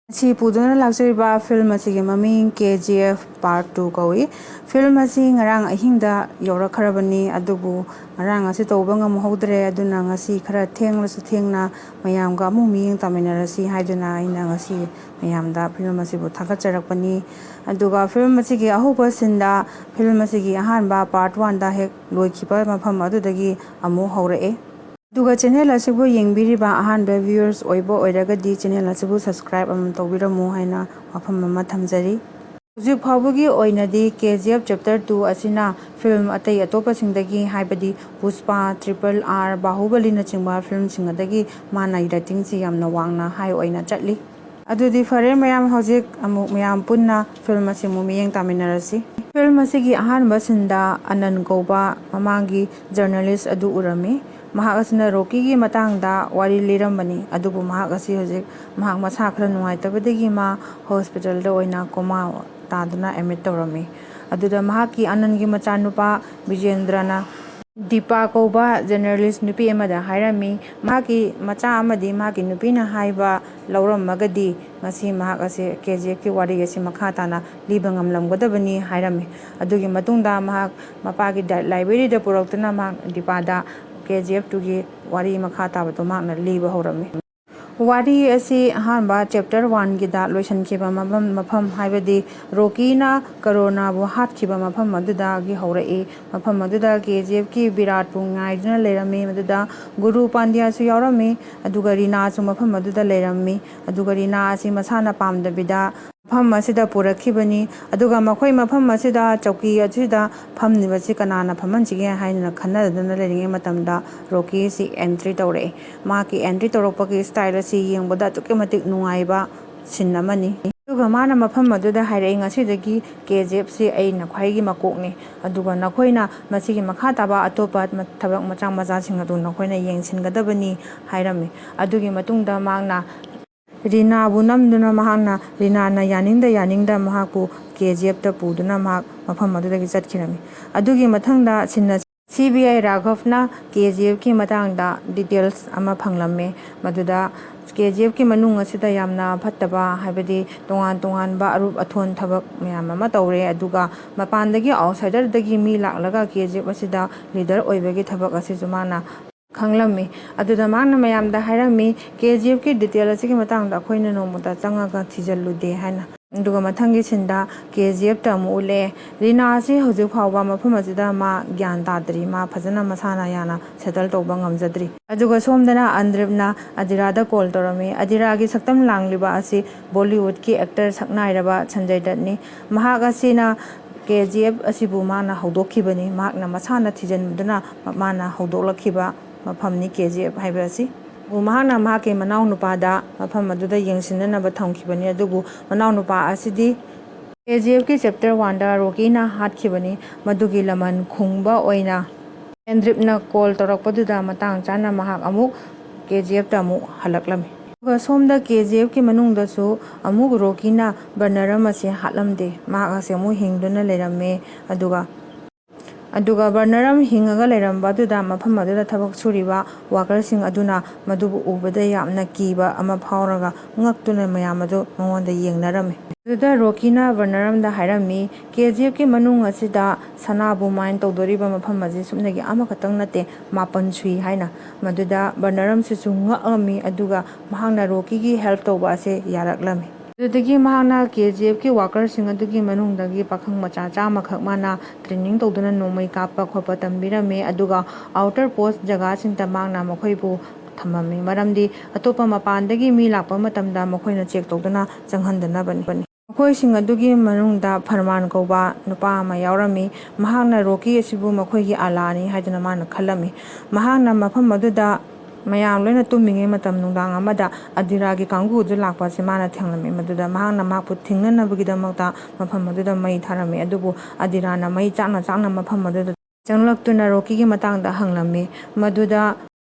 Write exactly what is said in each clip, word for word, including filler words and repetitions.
ꯉꯁꯤ ꯄꯨꯗꯨꯅ ꯂꯥꯛꯆꯔꯤꯕ ꯐꯤꯂꯝ ꯑꯁꯤꯒꯤ ꯃꯃꯤꯡ ꯀꯦ ꯖꯤ ꯑꯦꯐ ꯄꯥꯔꯠ ꯇꯨ ꯀꯧꯏ꯫ ꯐꯤꯂꯝ ꯑꯁꯤ ꯉꯔꯥꯡ ꯑꯍꯤꯡꯗ ꯌꯧꯔꯛꯈ꯭ꯔꯕꯅꯤ, ꯑꯗꯨꯕꯨ ꯉꯔꯥꯡ ꯑꯁꯤ ꯇꯧꯕ ꯉꯝꯍꯧꯗ꯭ꯔꯦ꯫ ꯑꯗꯨꯅ ꯉꯁꯤ ꯈꯔ ꯊꯦꯡꯂꯁꯨ ꯊꯦꯡꯅ ꯃꯌꯥꯝꯒ ꯑꯃꯨꯛ ꯃꯤꯠꯌꯦꯡ ꯇꯥꯃꯤꯟꯅꯔꯁꯤ ꯍꯥꯏꯗꯨꯅ ꯑꯩꯅ ꯉꯁꯤ ꯃꯌꯥꯝꯗ ꯐꯤꯂꯝ ꯑꯁꯤꯕꯨ ꯊꯥꯒꯠꯆꯔꯛꯄꯅꯤ꯫ ꯑꯗꯨꯒ ꯐꯤꯂꯝ ꯑꯁꯤꯒꯤ ꯑꯍꯧꯕ ꯁꯤꯟꯗ ꯐꯤꯂꯝ ꯑꯁꯤꯒꯤ ꯑꯍꯥꯟꯕ ꯄꯥꯔꯠ ꯋꯥꯟꯗ ꯍꯦꯛ ꯂꯣꯏꯈꯤꯕ ꯃꯐꯝ ꯑꯗꯨꯗꯒꯤ ꯑꯃꯨꯛ ꯍꯧꯔꯛꯑꯦ꯫ ꯑꯗꯨꯒ ꯆꯦꯅꯦꯜ ꯑꯁꯤꯕꯨ ꯌꯦꯡꯕꯤꯔꯤꯕ ꯑꯍꯥꯟꯕ ꯚ꯭ꯌꯨꯋꯔꯁ ꯑꯣꯏꯕ ꯑꯣꯏꯔꯒꯗꯤ ꯆꯦꯅꯦꯜ ꯑꯁꯤꯕꯨ ꯁꯕꯁꯀ꯭ꯔꯥꯏꯕ ꯑꯃꯃꯝ ꯇꯧꯕꯤꯔꯝꯃꯨ ꯍꯥꯏꯅ ꯋꯥꯐꯝ ꯑꯃ ꯊꯝꯖꯔꯤ꯫ ꯍꯧꯖꯤꯛ ꯐꯥꯎꯕꯒꯤ ꯑꯣꯏꯅꯗꯤ ꯀꯦ ꯖꯤ ꯑꯦꯐ ꯆꯦꯞꯇꯔ ꯇꯨ ꯑꯁꯤꯅ ꯐꯤꯂꯝ ꯑꯇꯩ ꯑꯇꯣꯞꯄꯁꯤꯡꯗꯒꯤ, ꯍꯥꯏꯕꯗꯤ ꯄꯨꯁꯄꯥ, ꯇ꯭ꯔꯤꯄꯜ ꯑꯥꯔ, ꯕꯥꯍꯨꯕꯂꯤꯅꯆꯤꯡꯕ ꯐꯤꯂꯝꯁꯤꯡ ꯑꯗꯒꯤ ꯃꯥꯅ ꯔꯦꯇꯤꯡꯁꯤ ꯌꯥꯝꯅ ꯋꯥꯡꯅ ꯍꯥꯏ ꯑꯣꯏꯅ ꯆꯠꯂꯤ꯫ ꯑꯗꯨꯗꯤ ꯐꯔꯦ ꯃꯌꯥꯝ, ꯍꯧꯖꯤꯛ ꯑꯃꯨꯛ ꯃꯌꯥꯝ ꯄꯨꯟꯅ ꯐꯤꯂꯝ ꯑꯁꯤ ꯑꯃꯨꯛ ꯃꯤꯠꯌꯦꯡ ꯇꯥꯃꯤꯟꯅꯔꯁꯤ꯫ ꯐꯤꯂꯝ ꯑꯁꯤꯒꯤ ꯑꯍꯥꯟꯕ ꯁꯤꯟꯗ ꯑꯅꯟ ꯀꯧꯕ ꯃꯃꯥꯡꯒꯤ ꯖꯔꯅꯦꯂꯤꯁ ꯑꯗꯨ ꯎꯔꯝꯃꯤ꯫ ꯃꯍꯥꯛ ꯑꯁꯤꯅ ꯔꯣꯀꯤꯒꯤ ꯃꯇꯥꯡꯗ ꯋꯥꯔꯤ ꯂꯤꯔꯝꯕꯅꯤ, ꯑꯗꯨꯕꯨ ꯃꯍꯥꯛ ꯑꯁꯤ ꯍꯧꯖꯤꯛ ꯃꯍꯥꯛ ꯃꯁꯥ ꯈꯔ ꯅꯨꯡꯉꯥꯏꯇꯕꯗꯒꯤ ꯃꯥ ꯍꯣꯁꯄꯤꯇꯥꯜꯗ ꯑꯣꯏꯅ ꯀꯣꯃꯥ ꯇꯥꯗꯨꯅ ꯑꯦꯗꯃꯤꯠ ꯇꯧꯔꯝꯃꯤ꯫ ꯑꯗꯨꯗ ꯃꯍꯥꯛꯀꯤ ꯑꯅꯟꯒꯤ ꯃꯆꯥꯅꯨꯄꯥ ꯕꯤꯖꯦꯟꯗ꯭ꯔꯅ ꯗꯤꯄꯥ ꯀꯧꯕ ꯖꯔꯅꯦꯂꯤꯁ ꯅꯨꯄꯤ ꯑꯃꯗ ꯍꯥꯏꯔꯝꯃꯤ, ꯃꯍꯥꯛꯀꯤ ꯃꯆꯥ ꯑꯃꯗꯤ ꯃꯍꯥꯛꯀꯤ ꯅꯨꯄꯤꯅ ꯍꯥꯏꯕ ꯂꯧꯔꯝꯃꯒꯗꯤ ꯉꯁꯤ ꯃꯍꯥꯛ ꯑꯁꯤ ꯀꯦ ꯖꯤ ꯑꯦꯐꯀꯤ ꯋꯥꯔꯤ ꯑꯁꯤ ꯃꯈꯥ ꯇꯥꯅ ꯂꯤꯕ ꯉꯝꯂꯝꯒꯗꯕꯅꯤ ꯍꯥꯏꯔꯝꯃꯤ꯫ ꯑꯗꯨꯒꯤ ꯃꯇꯨꯡꯗ ꯃꯍꯥꯛ ꯃꯄꯥꯒꯤ ꯗ-, ꯂꯥꯏꯕ꯭ꯔꯦꯔꯤꯗ ꯄꯨꯔꯛꯇꯨꯅ ꯃꯍꯥꯛ ꯗꯤꯄꯥꯗ ꯀꯦ ꯖꯤ ꯑꯦꯐ ꯇꯨꯒꯤ ꯋꯥꯔꯤ ꯃꯈꯥ ꯇꯥꯕꯗꯨ ꯃꯍꯥꯛꯅ ꯂꯤꯕ ꯍꯧꯔꯝꯃꯤ꯫ ꯋꯥꯔꯤ ꯑꯁꯤ ꯑꯍꯥꯟꯕ ꯆꯦꯞꯇꯔ ꯋꯥꯟꯒꯤꯗ ꯂꯣꯏꯁꯤꯟꯈꯤꯕ ꯃꯐꯝ, ꯃꯐꯝ ꯍꯥꯏꯕꯗꯤ ꯔꯣꯀꯤꯅ ꯀꯔꯣꯅꯥꯕꯨ ꯍꯥꯠꯈꯤꯕ ꯃꯐꯝ ꯑꯗꯨꯗꯒꯤ ꯍꯧꯔꯛꯏ꯫ ꯃꯐꯝ ꯑꯗꯨꯗ ꯀꯦ ꯖꯤ ꯑꯦꯐꯀꯤ ꯕꯤꯔꯥꯠꯄꯨ ꯉꯥꯏꯗꯨꯅ ꯂꯩꯔꯝꯃꯤ꯫ ꯃꯗꯨꯗ ꯒꯨꯔꯨ ꯄꯥꯟꯗ꯭ꯌꯥꯁꯨ ꯌꯥꯎꯔꯝꯃꯤ, ꯑꯗꯨꯒ ꯔꯤꯅꯥꯁꯨ ꯃꯐꯝ ꯑꯗꯨꯗ ꯂꯩꯔꯝꯃꯤ꯫ ꯑꯗꯨꯒ ꯔꯤꯅꯥ ꯑꯁꯤ ꯃꯁꯥꯅ ꯄꯥꯝꯗꯕꯤꯗ ꯃꯐꯝ ꯑꯁꯤꯗ ꯄꯨꯔꯛꯈꯤꯕꯅꯤ꯫ ꯑꯗꯨꯒ ꯃꯈꯣꯏ ꯃꯐꯝ ꯑꯁꯤꯗ ꯆꯧꯀꯤ ꯑꯁꯤꯗ ꯐꯝꯂꯤꯕꯁꯤ ꯀꯅꯥꯅ ꯐꯝꯍꯟꯁꯤꯒꯦ ꯍꯥꯏꯅ ꯈꯟꯅꯗꯨꯅ ꯂꯩꯔꯤꯉꯩ ꯃꯇꯝꯗ ꯔꯣꯀꯤ ꯑꯁꯤ ꯑꯦꯟꯇ꯭ꯔꯤ ꯇꯧꯔꯛꯑꯦ꯫ ꯃꯍꯥꯛꯀꯤ ꯑꯦꯟꯇ꯭ꯔꯤ ꯇꯧꯔꯛꯄꯒꯤ ꯁ꯭ꯇꯥꯏꯜ ꯑꯁꯤ ꯌꯦꯡꯕꯗ ꯑꯗꯨꯛꯀꯤ ꯃꯇꯤꯛ ꯅꯨꯡꯉꯥꯏꯕ ꯁꯤꯟ ꯑꯃꯅꯤ꯫ ꯑꯗꯨꯒ ꯃꯥꯅ ꯃꯐꯝ ꯑꯗꯨꯗ ꯍꯥꯏꯔꯛꯏ, "ꯉꯁꯤꯗꯒꯤ ꯀꯦ ꯖꯤ ꯑꯦꯐꯁꯤ ꯑꯩꯅ ꯈ꯭ꯋꯥꯏꯒꯤ ꯃꯀꯣꯛꯅꯤ, ꯑꯗꯨꯒ ꯅꯈꯣꯏꯅ ꯃꯁꯤꯒꯤ ꯃꯈꯥ ꯇꯥꯕ ꯑꯇꯣꯞꯄ ꯃ-, ꯊꯕꯛ ꯃꯆꯥ ꯃꯆꯥꯁꯤꯡ ꯑꯗꯨ ꯅꯈꯣꯏꯅ ꯌꯦꯡꯁꯤꯟꯒꯗꯕꯅꯤ" ꯍꯥꯏꯔꯝꯃꯤ꯫ ꯑꯗꯨꯒꯤ ꯃꯇꯨꯡꯗ ꯃꯍꯥꯛꯅ ꯔꯤꯅꯥꯕꯨ ꯅꯝꯗꯨꯅ ꯃꯍꯥꯛꯅ, ꯔꯤꯅꯥꯅ ꯌꯥꯅꯤꯡꯗ ꯌꯥꯅꯤꯡꯗ ꯃꯍꯥꯛꯄꯨ ꯀꯦ ꯖꯤ ꯑꯦꯐꯇ ꯄꯨꯗꯨꯅ ꯃꯍꯥꯛ ꯃꯐꯝ ꯑꯗꯨꯗꯒꯤ ꯆꯠꯈꯤꯔꯝꯃꯤ꯫ ꯑꯗꯨꯒꯤ ꯃꯊꯪꯗ ꯁꯤꯟ ꯑꯁꯤ ꯁꯤ ꯕꯤ ꯑꯥꯏ ꯔꯥꯘꯕꯅ ꯀꯦ ꯖꯤ ꯑꯦꯐꯀꯤ ꯃꯇꯥꯡꯗ ꯗꯤꯇꯦꯜꯁ ꯑꯃ ꯐꯪꯂꯝꯃꯤ, ꯃꯗꯨꯗ ꯀꯦ ꯖꯤ ꯑꯦꯐꯀꯤ ꯃꯅꯨꯡ ꯑꯁꯤꯗ ꯌꯥꯝꯅ ꯐꯠꯇꯕ, ꯍꯥꯏꯕꯗꯤ ꯇꯣꯉꯥꯟ ꯇꯣꯉꯥꯟꯕ ꯑꯔꯨꯞ ꯑꯊꯣꯟ ꯊꯕꯛ ꯃꯌꯥꯝ ꯑꯃ ꯇꯧꯔꯦ꯫ ꯑꯗꯨꯒ ꯃꯄꯥꯟꯗꯒꯤ, ꯑꯥꯎꯠꯁꯥꯏꯗꯔꯗꯒꯤ ꯃꯤ ꯂꯥꯛꯂꯒ ꯀꯦ ꯖꯤ ꯑꯦꯐ ꯑꯁꯤꯗ ꯂꯤꯗꯔ ꯑꯣꯏꯕꯒꯤ ꯊꯕꯛ ꯑꯁꯤꯁꯨ ꯃꯥꯅ ꯈꯪꯂꯝꯃꯤ꯫ ꯑꯗꯨꯗ ꯃꯍꯥꯛꯅ ꯃꯌꯥꯝꯗ ꯍꯥꯏꯔꯝꯃꯤ, "ꯀꯦ ꯖꯤ ꯑꯦꯐꯀꯤ ꯗꯤꯇꯦꯜ ꯑꯁꯤꯒꯤ ꯃꯇꯥꯡꯗ ꯑꯩꯈꯣꯏꯅ ꯅꯣꯡꯃꯇ ꯆꯪꯉꯒ ꯊꯤꯖꯤꯜꯂꯨꯗꯦ" ꯍꯥꯏꯅ꯫ ꯑꯗꯨꯒ ꯃꯊꯪꯒꯤ ꯁꯤꯟꯗ ꯀꯦ ꯖꯤ ꯑꯦꯐꯇ ꯑꯃꯨꯛ ꯎꯠꯂꯛꯑꯦ꯫ ꯔꯤꯅꯥ ꯑꯁꯤ ꯍꯧꯖꯤꯛ ꯐꯥꯎꯕ ꯃꯐꯝ ꯑꯁꯤꯗ ꯃꯥ ꯒ꯭ꯌꯥꯟ ꯇꯥꯗ꯭ꯔꯤ, ꯃꯥ ꯐꯖꯅ ꯃꯁꯥꯅ ꯌꯥꯅ ꯁꯦꯇꯜ ꯇꯧꯕ ꯉꯝꯖꯗ꯭ꯔꯤ꯫ ꯑꯗꯨꯒ ꯁꯣꯝꯗꯅ ꯑꯟꯗ꯭ꯔꯤꯞꯅ ꯑꯗꯤꯔꯥꯗ ꯀꯣꯜ ꯇꯧꯔꯝꯃꯤ꯫ ꯑꯗꯤꯔꯥꯒꯤ ꯁꯛꯇꯝ ꯂꯥꯡꯂꯤꯕ ꯑꯁꯤ ꯕꯣꯂꯤꯋꯨꯗꯀꯤ ꯑꯦꯛꯇꯔ ꯁꯛꯅꯥꯏꯔꯕ ꯁꯟꯖꯌ ꯗꯠꯅꯤ꯫ ꯃꯍꯥꯛ ꯑꯁꯤꯅ ꯀꯦ ꯖꯤ ꯑꯦꯐ ꯑꯁꯤꯕꯨ ꯃꯥꯅ ꯍꯧꯗꯣꯛꯈꯤꯕꯅꯤ꯫ ꯃꯍꯥꯛꯅ ꯃꯁꯥꯅ ꯊꯤꯖꯤꯟꯗꯨꯅ ꯃꯥꯅ ꯍꯧꯗꯣꯛꯂꯛꯈꯤꯕ ꯃꯐꯝꯅꯤ ꯀꯦ ꯖꯤ ꯑꯦꯐ ꯍꯥꯏꯕ ꯑꯁꯤ꯫ ꯃꯍꯥꯛꯅ ꯃꯍꯥꯛꯀꯤ ꯃꯅꯥꯎꯅꯨꯄꯥꯗ ꯃꯐꯝ ꯑꯗꯨꯗ ꯌꯦꯡꯁꯤꯟꯅꯅꯕ ꯊꯝꯈꯤꯕꯅꯤ, ꯑꯗꯨꯕꯨ ꯃꯅꯥꯎꯅꯨꯄꯥ ꯑꯁꯤꯗꯤ ꯀꯦ ꯖꯤ ꯑꯦꯐꯀꯤ ꯆꯦꯞꯇꯔ ꯋꯥꯟꯗ ꯔꯣꯀꯤꯅ ꯍꯥꯠꯈꯤꯕꯅꯤ꯫ ꯃꯗꯨꯒꯤ ꯂꯃꯟ ꯈꯨꯝꯕ ꯑꯣꯏꯅ ꯑꯦꯟꯗ꯭ꯔꯤꯞꯅ ꯀꯣꯜ ꯇꯧꯔꯛꯄꯗꯨꯗ ꯃꯇꯥꯡ ꯆꯥꯅ ꯃꯍꯥꯛ ꯑꯃꯨꯛ ꯀꯦ ꯖꯤ ꯑꯦꯐꯇ ꯑꯃꯨꯛ ꯍꯜꯂꯛꯂꯝꯃꯤ꯫ ꯑꯗꯨꯒ ꯁꯣꯝꯗ ꯀꯦ ꯖꯤ ꯑꯦꯐꯀꯤ ꯃꯅꯨꯡꯗꯁꯨ ꯑꯃꯨꯛ ꯔꯣꯀꯤꯅ ꯕꯔꯅꯔꯝ ꯑꯁꯤ ꯍꯥꯠꯂꯝꯗꯦ꯫ ꯃꯍꯥꯛ ꯑꯁꯤ ꯑꯃꯨꯛ ꯍꯤꯡꯗꯨꯅ ꯂꯩꯔꯝꯃꯦ꯫ ꯑꯗꯨꯒ, ꯑꯗꯨꯒ ꯕꯔꯅꯔꯝ ꯍꯤꯡꯉꯒ ꯂꯩꯔꯝꯕ ꯑꯗꯨꯗ ꯃꯐꯝ ꯑꯗꯨꯗ ꯊꯕꯛ ꯁꯨꯔꯤꯕ ꯋꯥꯀꯔꯁꯤꯡ ꯑꯗꯨꯅ ꯃꯗꯨꯕꯨ ꯎꯕꯗ ꯌꯥꯝꯅ ꯀꯤꯕ ꯑꯃ ꯐꯥꯎꯔꯒ ꯉꯛꯇꯨꯅ ꯃꯌꯥꯝ ꯑꯗꯨ ꯃꯉꯣꯟꯗ ꯌꯦꯡꯅꯔꯝꯃꯤ꯫ ꯑꯗꯨꯗ ꯔꯣꯀꯤꯅ ꯕꯔꯅꯔꯝꯗ ꯍꯥꯏꯔꯝꯃꯤ, "ꯀꯦ ꯖꯤ ꯑꯦꯐꯀꯤ ꯃꯅꯨꯡ ꯑꯁꯤꯗ ꯁꯅꯥꯕꯨ ꯃꯥꯏꯟ ꯇꯧꯗꯣꯔꯤꯕ ꯃꯐꯝ ꯑꯁꯤ ꯁꯨꯞꯅꯒꯤ ꯑꯃꯈꯛꯇꯪ ꯅꯠꯇꯦ, ꯃꯥꯄꯟ ꯁꯨꯏ" ꯍꯥꯏꯅ꯫ ꯃꯗꯨꯗ ꯕꯔꯅꯔꯝꯁꯤꯁꯨ ꯉꯛꯂꯝꯃꯤ, ꯑꯗꯨꯒ ꯃꯍꯥꯛꯅ ꯔꯣꯀꯤꯒꯤ ꯍꯦꯜꯞ ꯇꯧꯕ ꯑꯁꯦ ꯌꯥꯔꯛꯂꯝꯃꯤ꯫ ꯑꯗꯨꯗꯒꯤ ꯃꯍꯥꯛꯅ ꯀꯦ ꯖꯤ ꯑꯦꯐꯀꯤ ꯋꯥꯀꯔꯁꯤꯡ ꯑꯗꯨꯒꯤ ꯃꯅꯨꯡꯗꯒꯤ ꯄꯥꯈꯪ ꯃꯆꯥ ꯆꯥꯝꯃꯈꯛ ꯃꯥꯅ ꯇ꯭ꯔꯦꯅꯤꯡ ꯇꯧꯗꯨꯅ ꯅꯣꯡꯃꯩ ꯀꯥꯞꯄ ꯈꯣꯠꯄ ꯇꯝꯕꯤꯔꯝꯃꯤ, ꯑꯗꯨꯒ ꯑꯥꯎꯇꯔ ꯄꯣꯁ ꯖꯒꯥꯁꯤꯡꯗ ꯃꯍꯥꯛꯅ ꯃꯈꯣꯏꯕꯨ ꯊꯝꯃꯝꯃꯤ꯫ ꯃꯔꯝꯗꯤ ꯑꯇꯣꯞꯄ ꯃꯄꯥꯟꯗꯒꯤ ꯃꯤ ꯂꯥꯛꯄ ꯃꯇꯝꯗ ꯃꯈꯣꯏꯅ ꯆꯦꯛ ꯇꯧꯗꯨꯅ ꯆꯪꯍꯟꯗꯅꯕꯅꯤ꯫ ꯃꯈꯣꯏꯁꯤꯡ ꯑꯗꯨꯒꯤ ꯃꯅꯨꯡꯗ ꯐꯔꯃꯥꯟ ꯀꯧꯕ ꯅꯨꯄꯥ ꯑꯃ ꯌꯥꯎꯔꯝꯃꯤ꯫ ꯃꯍꯥꯛꯅ ꯔꯣꯀꯤ ꯑꯁꯤꯕꯨ ꯃꯈꯣꯏꯒꯤ ꯑꯂꯥꯅꯤ ꯍꯥꯏꯗꯨꯅ ꯃꯥꯅ ꯈꯜꯂꯝꯃꯤ꯫ ꯃꯍꯥꯛꯅ ꯃꯐꯝ ꯑꯗꯨꯗ ꯃꯌꯥꯝ ꯂꯣꯏꯅ ꯇꯨꯝꯃꯤꯉꯩ ꯃꯇꯝ, ꯅꯨꯡꯗꯥꯡ ꯑꯃꯗ ꯑꯗꯤꯔꯥꯒꯤ ꯀꯥꯡꯕꯨ ꯑꯗꯨ ꯂꯥꯛꯄ ꯑꯁꯤ ꯃꯥꯅ ꯊꯦꯡꯂꯝꯃꯤ꯫ ꯃꯗꯨꯗ ꯃꯍꯥꯛꯅ ꯃꯍꯥꯛꯄꯨ ꯊꯤꯡꯅꯅꯕꯒꯤꯗꯃꯛꯇ ꯃꯐꯝ ꯑꯗꯨꯗ ꯃꯩ ꯊꯥꯔꯝꯃꯤ꯫ ꯑꯗꯨꯕꯨ ꯑꯗꯤꯔꯥꯅ ꯃꯩ ꯆꯥꯛꯅ ꯆꯥꯛꯅ ꯃꯐꯝ ꯑꯗꯨꯗ ꯆꯪꯂꯛꯇꯨꯅ ꯔꯣꯀꯤꯒꯤ ꯃꯇꯥꯡꯗ ꯍꯪꯂꯝꯃꯤ꯫ ꯃꯗꯨꯗ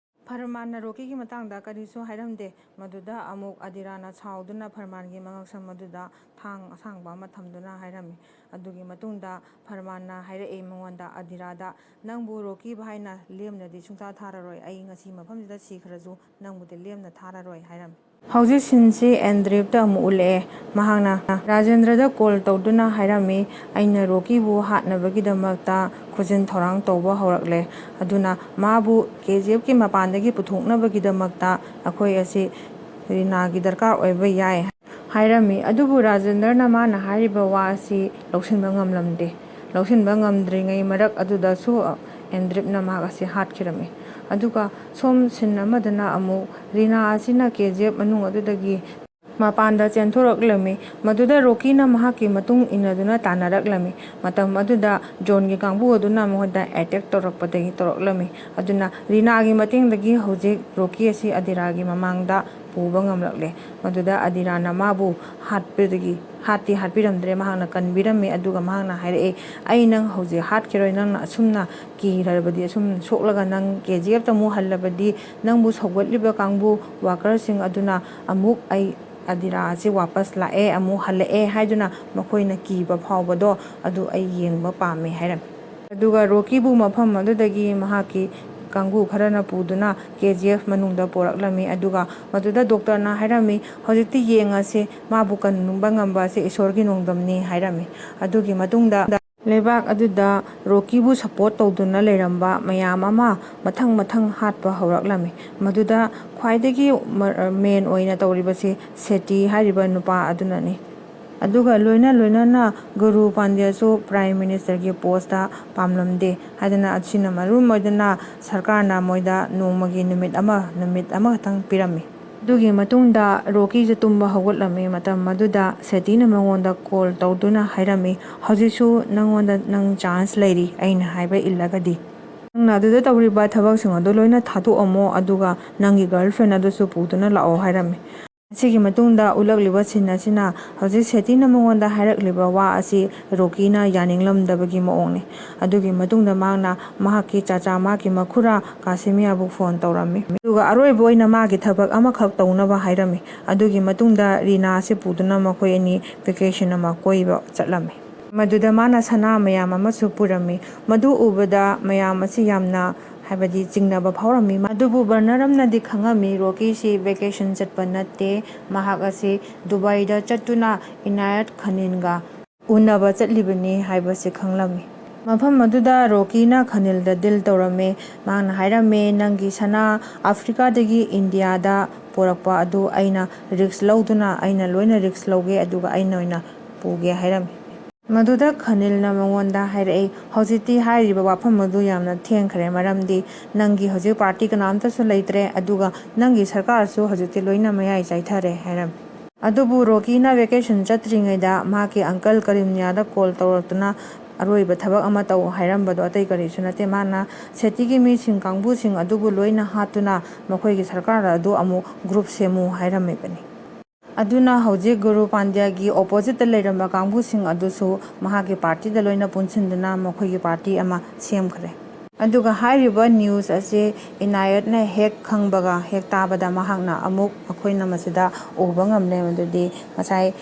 ꯐꯔꯃꯥꯟꯅ ꯔꯣꯀꯤꯒꯤ ꯃꯇꯥꯡꯗ ꯀꯔꯤꯁꯨ ꯍꯥꯏꯔꯝꯗꯦ꯫ ꯃꯗꯨꯗ ꯑꯃꯨꯛ ꯑꯗꯤꯔꯥꯅ ꯁꯥꯎꯗꯨꯅ ꯐꯔꯃꯥꯟꯒꯤ ꯃꯉꯛꯁꯝ ꯑꯗꯨꯗ ꯊꯥꯡ ꯑꯁꯥꯡꯕ ꯑꯃ ꯊꯝꯗꯨꯅ ꯍꯥꯏꯔꯝꯃꯤ꯫ ꯑꯗꯨꯒꯤ ꯃꯇꯨꯡꯗ ꯐꯔꯃꯥꯟꯅ ꯍꯥꯏꯔꯛꯏ ꯃꯉꯣꯟꯗ, ꯑꯗꯤꯔꯥꯗ, "ꯅꯪꯕꯨ ꯔꯣꯀꯤ ꯚꯥꯏꯅ ꯂꯦꯝꯅꯗꯤ ꯁꯨꯡꯊꯥ ꯊꯥꯔꯔꯣꯏ꯫ ꯑꯩ ꯉꯁꯤ ꯃꯐꯝꯁꯤꯗ ꯁꯤꯈ꯭ꯔꯁꯨ ꯅꯪꯕꯨꯗꯤ ꯂꯦꯝꯅ ꯊꯥꯔꯔꯣꯏ" ꯍꯥꯏꯔꯝꯃꯤ꯫ ꯍꯧꯖꯤꯛ ꯁꯤꯟꯁꯤ ꯑꯦꯟꯗ꯭ꯔꯤꯞꯇ ꯑꯃꯨꯛ ꯎꯠꯂꯛꯑꯦ꯫ ꯃꯍꯥꯛꯅ ꯔꯥꯖꯦꯟꯗ꯭ꯔꯗ ꯀꯣꯜ ꯇꯧꯗꯨꯅ ꯍꯥꯏꯔꯝꯃꯤ, "ꯑꯩꯅ ꯔꯣꯀꯤꯕꯨ ꯍꯥꯠꯅꯕꯒꯤꯗꯃꯛꯇ ꯈꯨꯖꯤꯟ ꯊꯧꯔꯥꯡ ꯇꯧꯕ ꯍꯧꯔꯛꯂꯦ꯫ ꯑꯗꯨꯅ ꯃꯥꯕꯨ ꯀꯦ ꯖꯤ ꯑꯦꯐꯀꯤ ꯃꯄꯥꯟꯗꯒꯤ ꯄꯨꯊꯣꯛꯅꯕꯒꯤꯗꯃꯛꯇ ꯑꯩꯈꯣꯏ ꯑꯁꯤ ꯔꯤꯅꯥꯒꯤ ꯗꯔꯀꯥꯔ ꯑꯣꯏꯕ ꯌꯥꯏ" ꯍꯥꯏꯔꯝꯃꯤ꯫ ꯑꯗꯨꯕꯨ ꯔꯥꯖꯦꯟꯗ꯭ꯔꯅ ꯃꯥꯅ ꯍꯥꯏꯔꯤꯕ ꯋꯥ ꯑꯁꯤ ꯂꯧꯁꯤꯟꯕ ꯉꯝꯂꯝꯗꯦ꯫ ꯂꯧꯁꯤꯟꯕ ꯉꯝꯗ꯭ꯔꯤꯉꯩ ꯃꯔꯛ ꯑꯗꯨꯗꯁꯨ ꯑꯦꯟꯗ꯭ꯔꯤꯞꯅ ꯃꯍꯥꯛ ꯑꯁꯤ ꯍꯥꯠꯈꯤꯔꯝꯃꯤ꯫ ꯑꯗꯨꯒ ꯁꯣꯝ ꯁꯤꯟ ꯑꯃꯗꯅ ꯑꯃꯨꯛ ꯔꯤꯅꯥ ꯑꯁꯤꯅ ꯀꯦ ꯖꯤ ꯑꯦꯐ ꯃꯅꯨꯡ ꯑꯗꯨꯗꯒꯤ ꯃꯄꯥꯟꯗ ꯆꯦꯟꯊꯣꯔꯛꯂꯝꯃꯤ꯫ ꯃꯗꯨꯗ ꯔꯣꯀꯤꯅ ꯃꯍꯥꯛꯀꯤ ꯃꯇꯨꯡ ꯏꯟꯅꯗꯨꯅ ꯇꯥꯟꯅꯔꯛꯂꯝꯃꯤ꯫ ꯃꯇꯝ ꯑꯗꯨꯗ ꯖꯣꯟꯒꯤ ꯀꯥꯡꯕꯨ ꯑꯗꯨꯅ ꯃꯉꯣꯟꯗ ꯑꯦꯇꯦꯛ ꯇꯧꯔꯛꯄꯗꯒꯤ ꯇꯧꯔꯛꯂꯝꯃꯤ꯫ ꯑꯗꯨꯅ ꯔꯤꯅꯥꯒꯤ ꯃꯇꯦꯡꯗꯒꯤ ꯍꯧꯖꯤꯛ ꯔꯣꯀꯤ ꯑꯁꯤ ꯑꯗꯤꯔꯥꯒꯤ ꯃꯃꯥꯡꯗ ꯄꯨꯕ ꯉꯝꯂꯛꯂꯦ꯫ ꯃꯗꯨꯗ ꯑꯗꯤꯔꯥꯅ ꯃꯥꯕꯨ ꯍꯥꯠꯄꯗꯒꯤ, ꯍꯥꯠꯇꯤ ꯍꯥꯠꯄꯤꯔꯝꯗ꯭ꯔꯦ, ꯃꯍꯥꯛꯅ ꯀꯟꯕꯤꯔꯝꯃꯤ꯫ ꯑꯗꯨꯒ ꯃꯍꯥꯛꯅ ꯍꯥꯏꯔꯛꯑꯦ, "ꯑꯩ ꯅꯪ ꯍꯧꯖꯤꯛ ꯍꯥꯠꯈꯤꯔꯣꯏ, ꯅꯪꯅ ꯑꯁꯨꯝꯅ ꯀꯤꯔꯕꯗꯤ, ꯑꯁꯨꯝ ꯁꯣꯛꯂꯒ ꯅꯪ ꯀꯦ ꯖꯤ ꯑꯦꯐꯇ ꯑꯃꯨꯛ ꯍꯜꯂꯕꯗꯤ, ꯅꯪꯕꯨ ꯁꯧꯒꯠꯂꯤꯕ ꯀꯥꯡꯕꯨ ꯋꯥꯀꯔꯁꯤꯡ ꯑꯗꯨꯅ ꯑꯃꯨꯛ ꯑꯩ ꯑꯗꯤꯔꯥ ꯑꯁꯤ ꯋꯥꯄꯁ ꯂꯥꯛꯑꯦ, ꯑꯃꯨꯛ ꯍꯜꯂꯛꯑꯦ ꯍꯥꯏꯗꯨꯅ ꯃꯈꯣꯏꯅ ꯀꯤꯕ ꯐꯥꯎꯕꯗꯣ ꯑꯗꯨ ꯑꯩ ꯌꯦꯡꯕ ꯄꯥꯝꯃꯦ" ꯍꯥꯏꯔꯝꯃꯤ꯫ ꯑꯗꯨꯒ ꯔꯣꯀꯤꯕꯨ ꯃꯐꯝ ꯑꯗꯨꯗꯒꯤ ꯃꯍꯥꯛꯀꯤ ꯀꯥꯡꯕꯨ ꯈꯔꯅ ꯄꯨꯗꯨꯅ ꯀꯦ ꯖꯤ ꯑꯦꯐ ꯃꯅꯨꯡꯗ ꯄꯣꯔꯛꯂꯝꯃꯤ꯫ ꯑꯗꯨꯒ ꯃꯗꯨꯗ ꯗꯣꯛꯇꯔꯅ ꯍꯥꯏꯔꯝꯃꯤ, "ꯍꯧꯖꯤꯛꯇꯤ ꯌꯦꯡꯉꯁꯤ, ꯃꯥꯕꯨ ꯀꯟꯕ ꯉꯝꯕ ꯑꯁꯤ ꯏꯁꯣꯔꯒꯤ ꯅꯣꯡꯗꯝꯅꯤ" ꯍꯥꯏꯔꯝꯃꯤ꯫ ꯑꯗꯨꯒꯤ ꯃꯇꯨꯡꯗ ꯂꯩꯕꯥꯛ ꯑꯗꯨꯗ ꯔꯣꯀꯤꯕꯨ ꯁꯄꯣꯔꯠ ꯇꯧꯗꯨꯅ ꯂꯩꯔꯝꯕ ꯃꯌꯥꯝ ꯑꯃ ꯃꯊꯪ ꯃꯊꯪ ꯍꯥꯠꯄ ꯍꯧꯔꯛꯂꯝꯃꯤ꯫ ꯃꯗꯨꯗ ꯈ꯭ꯋꯥꯏꯗꯒꯤ ꯃ-, ꯃꯦꯟ ꯑꯣꯏꯅ ꯇꯧꯔꯤꯕꯁꯤ ꯁꯦꯇꯤ ꯍꯥꯏꯔꯤꯕ ꯅꯨꯄꯥ ꯑꯗꯨꯅꯅꯤ꯫ ꯑꯗꯨꯒ ꯂꯣꯏꯅ ꯂꯣꯏꯅꯅ ꯒꯨꯔꯨ ꯄꯥꯟꯗ꯭ꯌꯥꯁꯨ ꯄ꯭ꯔꯥꯏꯝ ꯃꯤꯅꯤꯁꯇꯔꯒꯤ ꯄꯣꯁꯇ ꯄꯥꯝꯂꯝꯗꯦ ꯍꯥꯏꯗꯅ, ꯑꯁꯤꯅ ꯃꯔꯝ ꯑꯣꯏꯗꯨꯅ ꯁꯔꯀꯥꯔꯅ ꯃꯣꯏꯗ ꯅꯣꯡꯃꯒꯤ ꯅꯨꯃꯤꯠ ꯑꯃ, ꯅꯨꯃꯤꯠ ꯑꯃꯈꯛꯇꯪ ꯄꯤꯔꯝꯃꯤ꯫ ꯑꯗꯨꯒꯤ ꯃꯇꯨꯡꯗ ꯔꯣꯀꯤꯁꯦ ꯇꯨꯝꯕ ꯍꯧꯒꯠꯂꯝꯃꯤ꯫ ꯃꯇꯝ ꯑꯗꯨꯗ ꯁꯦꯇꯤꯅ ꯃꯉꯣꯟꯗ ꯀꯣꯜ ꯇꯧꯗꯨꯅ ꯍꯥꯏꯔꯝꯃꯤ, "ꯍꯧꯖꯤꯛꯁꯨ ꯅꯉꯣꯟꯗ ꯅꯪ ꯆꯥꯟꯁ ꯂꯩꯔꯤ, ꯑꯩꯅ ꯍꯥꯏꯕ ꯏꯜꯂꯒꯗꯤ꯫ ꯅꯪꯅ ꯑꯗꯨꯗ ꯇꯧꯔꯤꯕ ꯊꯕꯛꯁꯤꯡ ꯑꯗꯨ ꯂꯣꯏꯅ ꯊꯥꯗꯣꯛꯑꯝꯃꯣ, ꯑꯗꯨꯒ ꯅꯪꯒꯤ ꯒꯔꯜ ꯐ꯭ꯔꯦꯟ ꯑꯗꯨꯁꯨ ꯄꯨꯗꯨꯅ ꯂꯥꯛꯑꯣ" ꯍꯥꯏꯔꯝꯃꯤ꯫ ꯑꯁꯤꯒꯤ ꯃꯇꯨꯡꯗ ꯎꯠꯂꯛꯂꯤꯕ ꯁꯤꯟ ꯑꯁꯤꯅ ꯍꯧꯖꯤꯛ ꯁꯦꯇꯤꯅ ꯃꯉꯣꯟꯗ ꯍꯥꯏꯔꯛꯂꯤꯕ ꯋꯥ ꯑꯁꯤ ꯔꯣꯀꯤꯅ ꯌꯥꯅꯤꯡꯂꯝꯗꯕꯒꯤ ꯃꯑꯣꯡꯅꯤ꯫ ꯑꯗꯨꯒꯤ ꯃꯇꯨꯡꯗ ꯃꯍꯥꯛꯅ ꯃꯍꯥꯛꯀꯤ ꯆꯥꯆꯥ, ꯃꯍꯥꯛꯀꯤ ꯃꯈꯨꯔꯥ ꯀꯥꯁꯤꯃꯤꯌꯥꯕꯨ ꯐꯣꯟ ꯇꯧꯔꯝꯃꯤ꯫ ꯑꯗꯨꯒ ꯑꯔꯣꯏꯕ ꯑꯣꯏꯅ ꯃꯥꯒꯤ ꯊꯕꯛ ꯑꯃꯈꯛ ꯇꯧꯅꯕ ꯍꯥꯏꯔꯝꯃꯤ꯫ ꯑꯗꯨꯒꯤ ꯃꯇꯨꯡꯗ ꯔꯤꯅꯥ ꯑꯁꯤ ꯄꯨꯗꯨꯅ ꯃꯈꯣꯏ ꯑꯅꯤ ꯚꯦꯀꯦꯁꯟ ꯑꯃ ꯀꯣꯏꯕ ꯆꯠꯂꯝꯃꯤ꯫ ꯃꯗꯨꯗ ꯃꯥꯅ ꯁꯅꯥ ꯃꯌꯥꯝ ꯑꯃꯁꯨ ꯄꯨꯔꯝꯃꯤ꯫ ꯃꯗꯨ ꯎꯕꯗ ꯃꯌꯥꯝ ꯑꯁꯤ ꯌꯥꯝꯅ, ꯍꯥꯏꯕꯗꯤ, ꯆꯤꯡꯅꯕ ꯐꯥꯎꯔꯝꯃꯤ꯫ ꯑꯗꯨꯕꯨ ꯕꯔꯅꯔꯝꯅꯗꯤ ꯈꯪꯉꯝꯃꯤ, ꯔꯣꯀꯤꯁꯤ ꯚꯦꯀꯦꯁꯟ ꯆꯠꯄ ꯅꯠꯇꯦ, ꯃꯍꯥꯛ ꯑꯁꯤ ꯗꯨꯕꯥꯏꯗ ꯆꯠꯇꯨꯅ ꯏꯅꯥꯌꯠ ꯈꯅꯤꯟꯒ ꯎꯅꯕ ꯆꯠꯂꯤꯕꯅꯤ ꯍꯥꯏꯕꯁꯤ ꯈꯪꯂꯝꯃꯤ꯫ ꯃꯐꯝ ꯑꯗꯨꯗ ꯔꯣꯀꯤꯅ ꯈꯅꯤꯜꯗ ꯗꯤꯜ ꯇꯧꯔꯝꯃꯤ꯫ ꯃꯍꯥꯛꯅ ꯍꯥꯏꯔꯝꯃꯤ, "ꯅꯪꯒꯤ ꯁꯅꯥ ꯑꯐ꯭ꯔꯤꯀꯥꯗꯒꯤ ꯏꯟꯗꯤꯌꯥꯗ ꯄꯨꯔꯛꯄ ꯑꯗꯨ ꯑꯩꯅ ꯔꯤꯛꯁ ꯂꯧꯗꯨꯅ, ꯑꯩꯅ ꯂꯣꯏꯅ ꯔꯤꯛꯁ ꯂꯧꯒꯦ, ꯑꯗꯨꯒ ꯑꯩꯅ ꯑꯣꯏꯅ ꯄꯨꯒꯦ" ꯍꯥꯏꯔꯝꯃꯤ꯫ ꯃꯗꯨꯗ ꯈꯅꯤꯜꯅ ꯃꯉꯣꯟꯗ ꯍꯥꯏꯔꯛꯏ, "ꯍꯧꯖꯤꯛꯇꯤ ꯍꯥꯏꯔꯤꯕ ꯋꯥꯐꯝ ꯑꯗꯨ ꯌꯥꯝꯅ ꯊꯦꯡꯈ꯭ꯔꯦ, ꯃꯔꯝꯗꯤ ꯅꯪꯒꯤ ꯍꯧꯖꯤꯛ ꯄꯥꯔꯇꯤ ꯀꯅꯥꯝꯇꯁꯨ ꯂꯩꯇ꯭ꯔꯦ, ꯑꯗꯨꯒ ꯅꯪꯒꯤ ꯁꯔꯀꯥꯔꯁꯨ ꯍꯧꯖꯤꯛꯇꯤ ꯂꯣꯏꯅ ꯃꯌꯥꯏ ꯆꯥꯏꯊꯔꯦ" ꯍꯥꯏꯔꯝꯃꯤ꯫ ꯑꯗꯨꯕꯨ ꯔꯣꯀꯤꯅ ꯚꯦꯀꯦꯁꯟ ꯆꯠꯇ꯭ꯔꯤꯉꯩꯗ ꯃꯍꯥꯛꯀꯤ ꯑꯪꯀꯜ ꯀꯔꯤꯝꯅꯤꯌꯥꯗ ꯀꯣꯜ ꯇꯧꯔꯛꯇꯨꯅ ꯑꯔꯣꯏꯕ ꯊꯕꯛ ꯑꯃ ꯇꯧ ꯍꯥꯏꯔꯝꯕꯗꯣ ꯑꯇꯩ ꯀꯔꯤꯁꯨ ꯅꯠꯇꯦ, ꯃꯥꯅ ꯁꯦꯇꯤꯒꯤ ꯃꯤꯁꯤꯡ ꯀꯥꯡꯕꯨꯁꯤꯡ ꯑꯗꯨꯕꯨ ꯂꯣꯏꯅ ꯍꯥꯠꯇꯨꯅ ꯃꯈꯣꯏꯒꯤ ꯁꯔꯀꯥꯔ ꯑꯗꯨ ꯑꯃꯨꯛ ꯒ꯭ꯔꯨꯞ ꯁꯦꯝꯃꯨ ꯍꯥꯏꯔꯝꯃꯤꯕꯅꯤ꯫ ꯑꯗꯨꯅ ꯍꯧꯖꯤꯛ ꯒꯨꯔꯨ ꯄꯥꯟꯗ꯭ꯌꯥꯒꯤ ꯑꯣꯄꯣꯖꯤꯠꯇ ꯂꯩꯔꯝꯕ ꯀꯥꯡꯕꯨꯁꯤꯡ ꯑꯗꯨꯁꯨ ꯃꯍꯥꯛꯀꯤ ꯄꯥꯔꯇꯤꯗ ꯂꯣꯏꯅ ꯄꯨꯟꯁꯤꯟꯗꯨꯅ ꯃꯈꯣꯏꯒꯤ ꯄꯥꯔꯇꯤ ꯑꯃ ꯁꯦꯝꯈ꯭ꯔꯦ꯫ ꯑꯗꯨꯒ ꯍꯥꯏꯔꯤꯕ ꯅ꯭ꯌꯨꯁ ꯑꯁꯤ ꯏꯅꯥꯌꯠꯅ ꯍꯦꯛ ꯈꯪꯕꯒ, ꯍꯦꯛ ꯇꯥꯕꯗ, ꯃꯍꯥꯛꯅ ꯑꯃꯨꯛ ꯑꯩꯈꯣꯏꯅ ꯃꯁꯤꯗ ꯎꯕ ꯉꯝꯂꯦ, ꯃꯗꯨꯗꯤ ꯉꯁꯥꯏ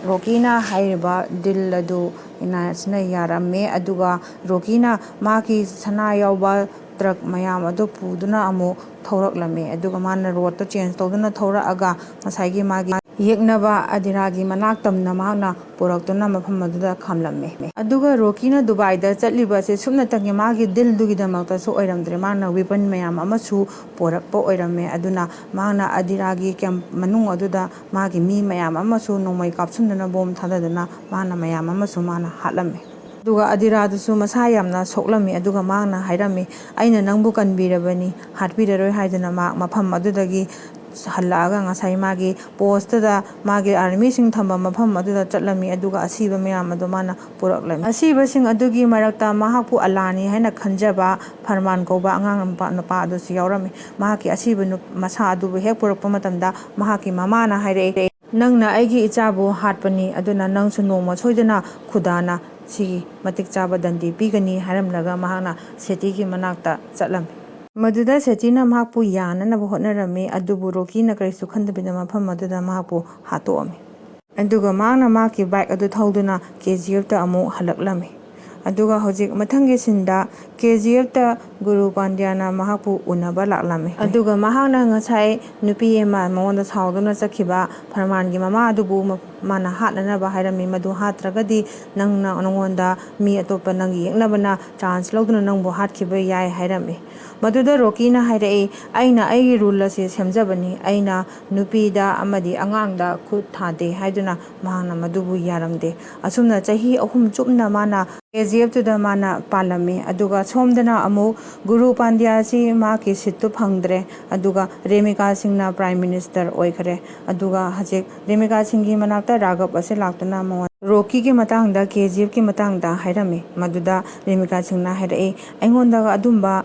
ꯔꯣꯀꯤꯅ ꯍꯥꯏꯔꯤꯕ ꯗꯤꯜ ꯑꯗꯨ ꯏꯅꯥꯌꯠꯁꯤꯅ ꯌꯥꯔꯝꯃꯦ꯫ ꯑꯗꯨꯒ ꯔꯣꯀꯤꯅ ꯃꯥꯒꯤ ꯁꯅꯥ ꯌꯥꯎꯕ ꯇ꯭ꯔꯛ ꯃꯌꯥꯝ ꯑꯗꯨ ꯄꯨꯗꯨꯅ ꯑꯃꯨꯛ ꯊꯧꯔꯛꯂꯝꯃꯤ꯫ ꯑꯗꯨꯒ ꯃꯥꯅ ꯔꯣꯠꯇꯣ ꯆꯦꯟꯖ ꯇꯧꯗꯨꯅ ꯊꯧꯔꯛꯑꯒ ꯉꯁꯥꯏꯒꯤ ꯃꯥꯒꯤ ꯌꯦꯛꯅꯕ ꯑꯗꯤꯔꯥꯒꯤ ꯃꯅꯥꯛ ꯇꯝꯅ ꯃꯍꯥꯛꯅ ꯄꯨꯔꯛꯇꯨꯅ ꯃꯐꯝ ꯑꯗꯨꯗ ꯈꯥꯝꯂꯝꯃꯤ꯫ ꯑꯗꯨꯒ ꯔꯣꯀꯤꯅ ꯗꯨꯕꯥꯏꯗ ꯆꯠꯂꯤꯕ ꯑꯁꯤ ꯁꯨꯞꯅꯇꯪꯒꯤ ꯃꯥꯒꯤ ꯗꯤꯜꯗꯨꯒꯤꯗꯃꯛꯇꯁꯨ ꯑꯣꯏꯔꯝꯗ꯭ꯔꯦ, ꯃꯥꯅ ꯋꯦꯄꯟ ꯃꯌꯥꯝ ꯑꯃꯁꯨ ꯄꯨꯔꯛꯄ ꯑꯣꯏꯔꯝꯃꯦ꯫ ꯑꯗꯨꯅ ꯃꯍꯥꯛꯅ ꯑꯗꯤꯔꯥꯒꯤ ꯀꯦꯝꯞ ꯃꯅꯨꯡ ꯑꯗꯨꯗ ꯃꯥꯒꯤ ꯃꯤ ꯃꯌꯥꯝ ꯑꯃꯁꯨ ꯅꯣꯡꯃꯩ ꯀꯥꯞꯁꯤꯟꯗꯨꯅ, ꯕꯣꯝ ꯊꯥꯗꯗꯨꯅ ꯃꯥꯅ ꯃꯌꯥꯝ ꯑꯃꯁꯨ ꯃꯥꯅ ꯍꯥꯠꯂꯝꯃꯤ꯫ ꯑꯗꯨꯒ ꯑꯗꯤꯔꯥꯗꯨꯁꯨ ꯃꯁꯥ ꯌꯥꯝꯅ ꯁꯣꯛꯂꯝꯃꯤ꯫ ꯑꯗꯨꯒ ꯃꯍꯥꯛꯅ ꯍꯥꯏꯔꯝꯃꯤ, "ꯑꯩꯅ ꯅꯪꯕꯨ ꯀꯟꯕꯤꯔꯕꯅꯤ, ꯍꯥꯠꯄꯤꯔꯔꯣꯏ" ꯍꯥꯏꯗꯨꯅ ꯃꯍꯥꯛ ꯃꯐꯝ ꯑꯗꯨꯗꯒꯤ ꯍꯜꯂꯛꯑꯒ ꯉꯁꯥꯏ ꯃꯥꯒꯤ ꯄꯣꯁꯇꯨꯗ ꯃꯥꯒꯤ ꯑꯥꯔꯃꯤꯁꯤꯡ ꯊꯝꯕ ꯃꯐꯝ ꯑꯗꯨꯗ ꯆꯠꯂꯝꯃꯤ꯫ ꯑꯗꯨꯒ ꯑꯁꯤꯕ ꯃꯌꯥꯝ ꯑꯗꯨ ꯃꯥꯅ ꯄꯨꯔꯛꯂꯝꯃꯤ꯫ ꯑꯁꯤꯕꯁꯤꯡ ꯑꯗꯨꯒꯤ ꯃꯔꯛꯇ ꯃꯍꯥꯛꯄꯨ ꯑꯂꯥꯅꯤ ꯍꯥꯏꯅ ꯈꯟꯖꯕ ꯐꯔꯃꯥꯟ ꯀꯧꯕ ꯑꯉꯥꯡ ꯅꯨꯄꯥ, ꯅꯨꯄꯥ ꯑꯗꯨꯁꯨ ꯌꯥꯎꯔꯝꯃꯤ꯫ ꯃꯍꯥꯛꯀꯤ ꯑꯁꯤꯕ ꯅꯨ-, ꯃꯁꯥ ꯑꯗꯨꯕꯨ ꯍꯦꯛ ꯄꯨꯔꯛꯄ ꯃꯇꯝꯗ ꯃꯍꯥꯛꯀꯤ ꯃꯃꯥꯅ ꯍꯥꯏꯔꯛꯏ, "ꯅꯪꯅ ꯑꯩꯒꯤ ꯏꯆꯥꯕꯨ ꯍꯥꯠꯄꯅꯤ, ꯑꯗꯨꯅ ꯅꯪꯁꯨ ꯅꯣꯡꯃ ꯁꯣꯏꯗꯅ ꯈꯨꯗꯥꯅ ꯁꯤꯒꯤ ꯃꯇꯤꯛ ꯆꯥꯕ ꯗꯟꯗꯤ ꯄꯤꯒꯅꯤ" ꯍꯥꯏꯔꯝꯂꯒ ꯃꯍꯥꯛꯅ ꯁꯦꯇꯤꯒꯤ ꯃꯅꯥꯛꯇ ꯆꯠꯂꯝꯃꯤ꯫ ꯃꯗꯨꯗ ꯁꯦꯇꯤꯅ ꯃꯍꯥꯛꯄꯨ ꯌꯥꯅꯅꯕ ꯍꯣꯠꯅꯔꯝꯃꯤ, ꯑꯗꯨꯕꯨ ꯔꯣꯀꯤꯅ ꯀꯔꯤꯁꯨ ꯈꯟꯗꯕꯤꯗ ꯃꯐꯝ ꯑꯗꯨꯗ ꯃꯍꯥꯛꯄꯨ ꯍꯥꯠꯇꯣꯛꯑꯝꯃꯤ꯫ ꯑꯗꯨꯒ ꯃꯍꯥꯛꯅ ꯃꯍꯥꯛꯀꯤ ꯕꯥꯏꯛ ꯑꯗꯨ ꯊꯧꯗꯨꯅ ꯀꯦ ꯖꯤ ꯑꯦꯐꯇ ꯑꯃꯨꯛ ꯍꯜꯂꯛꯂꯝꯃꯤ꯫ ꯑꯗꯨꯒ ꯍꯧꯖꯤꯛ ꯃꯊꯪꯒꯤ ꯁꯤꯟꯗ ꯀꯦ ꯖꯤ ꯑꯦꯐꯇ ꯒꯨꯔꯨ ꯄꯥꯟꯗ꯭ꯌꯥꯅ ꯃꯍꯥꯛꯄꯨ ꯎꯅꯕ ꯂꯥꯛꯂꯝꯃꯤ꯫ ꯑꯗꯨꯒ ꯃꯍꯥꯛꯅ ꯉꯁꯥꯏ ꯅꯨꯄꯤ ꯑꯃ ꯃꯉꯣꯟꯗ ꯁꯥꯎꯗꯨꯅ ꯆꯠꯈꯤꯕ ꯐꯔꯃꯥꯟꯒꯤ ꯃꯃꯥ ꯑꯗꯨꯕꯨ ꯃ-, ꯃꯥꯅ ꯍꯥꯠꯅꯅꯕ ꯍꯥꯏꯔꯝꯃꯤ, "ꯃꯗꯨ ꯍꯥꯠꯇ꯭ꯔꯒꯗꯤ ꯅꯪꯅ, ꯅꯉꯣꯟꯗ ꯃꯤ ꯑꯇꯣꯞꯄ ꯅꯪꯒꯤ ꯌꯦꯛꯅꯕꯅ ꯆꯥꯟꯁ ꯂꯧꯗꯨꯅ ꯅꯪꯕꯨ ꯍꯥꯠꯈꯤꯕ ꯌꯥꯏ" ꯍꯥꯏꯔꯝꯃꯤ꯫ ꯃꯗꯨꯗ ꯔꯣꯀꯤꯅ ꯍꯥꯏꯔꯛꯏ, "ꯑꯩꯅ ꯑꯩꯒꯤ ꯔꯨꯜ ꯑꯁꯤ ꯁꯦꯝꯖꯕꯅꯤ, ꯑꯩꯅ ꯅꯨꯄꯤꯗ ꯑꯃꯗꯤ ꯑꯉꯥꯡꯗ ꯈꯨꯠ ꯊꯥꯗꯦ" ꯍꯥꯏꯗꯨꯅ ꯃꯍꯥꯛꯅ ꯃꯗꯨꯕꯨ ꯌꯥꯔꯝꯗꯦ꯫ ꯑꯁꯨꯝꯅ ꯆꯍꯤ ꯑꯍꯨꯝ ꯆꯨꯞꯅ ꯃꯥꯅ ꯀꯦ ꯖꯤ ꯑꯦꯐꯇꯨꯗ ꯃꯥꯅ ꯄꯥꯜꯂꯝꯃꯤ꯫ ꯑꯗꯨꯒ ꯁꯣꯝꯗꯅ ꯑꯃꯨꯛ ꯒꯨꯔꯨ ꯄꯥꯟꯗ꯭ꯌꯥ ꯑꯁꯤ ꯃꯍꯥꯛꯀꯤ ꯁꯤꯠꯇꯨ ꯐꯪꯗ꯭ꯔꯦ꯫ ꯑꯗꯨꯒ ꯔꯦꯃꯤꯀꯥ ꯁꯤꯡꯅ ꯄ꯭ꯔꯥꯏꯝ ꯃꯤꯅꯤꯁꯇꯔ ꯑꯣꯏꯈ꯭ꯔꯦ꯫ ꯑꯗꯨꯒ ꯍꯧꯖꯤꯛ ꯔꯦꯃꯤꯀꯥ ꯁꯤꯡꯒꯤ ꯃꯅꯥꯛꯇ ꯔꯥꯘꯕ ꯑꯁꯤ ꯂꯥꯛꯇꯨꯅ ꯃꯉꯣꯟ-, ꯔꯣꯀꯤꯒꯤ ꯃꯇꯥꯡꯗ, ꯀꯦ ꯖꯤ ꯑꯦꯐꯀꯤ ꯃꯇꯥꯡꯗ ꯍꯥꯏꯔꯝꯃꯤ꯫ ꯃꯗꯨꯗ ꯔꯦꯃꯤꯀꯥ ꯁꯤꯡꯅ ꯍꯥꯏꯔꯛꯏ, "ꯑꯩꯉꯣꯟꯗ ꯑꯗꯨꯝꯕ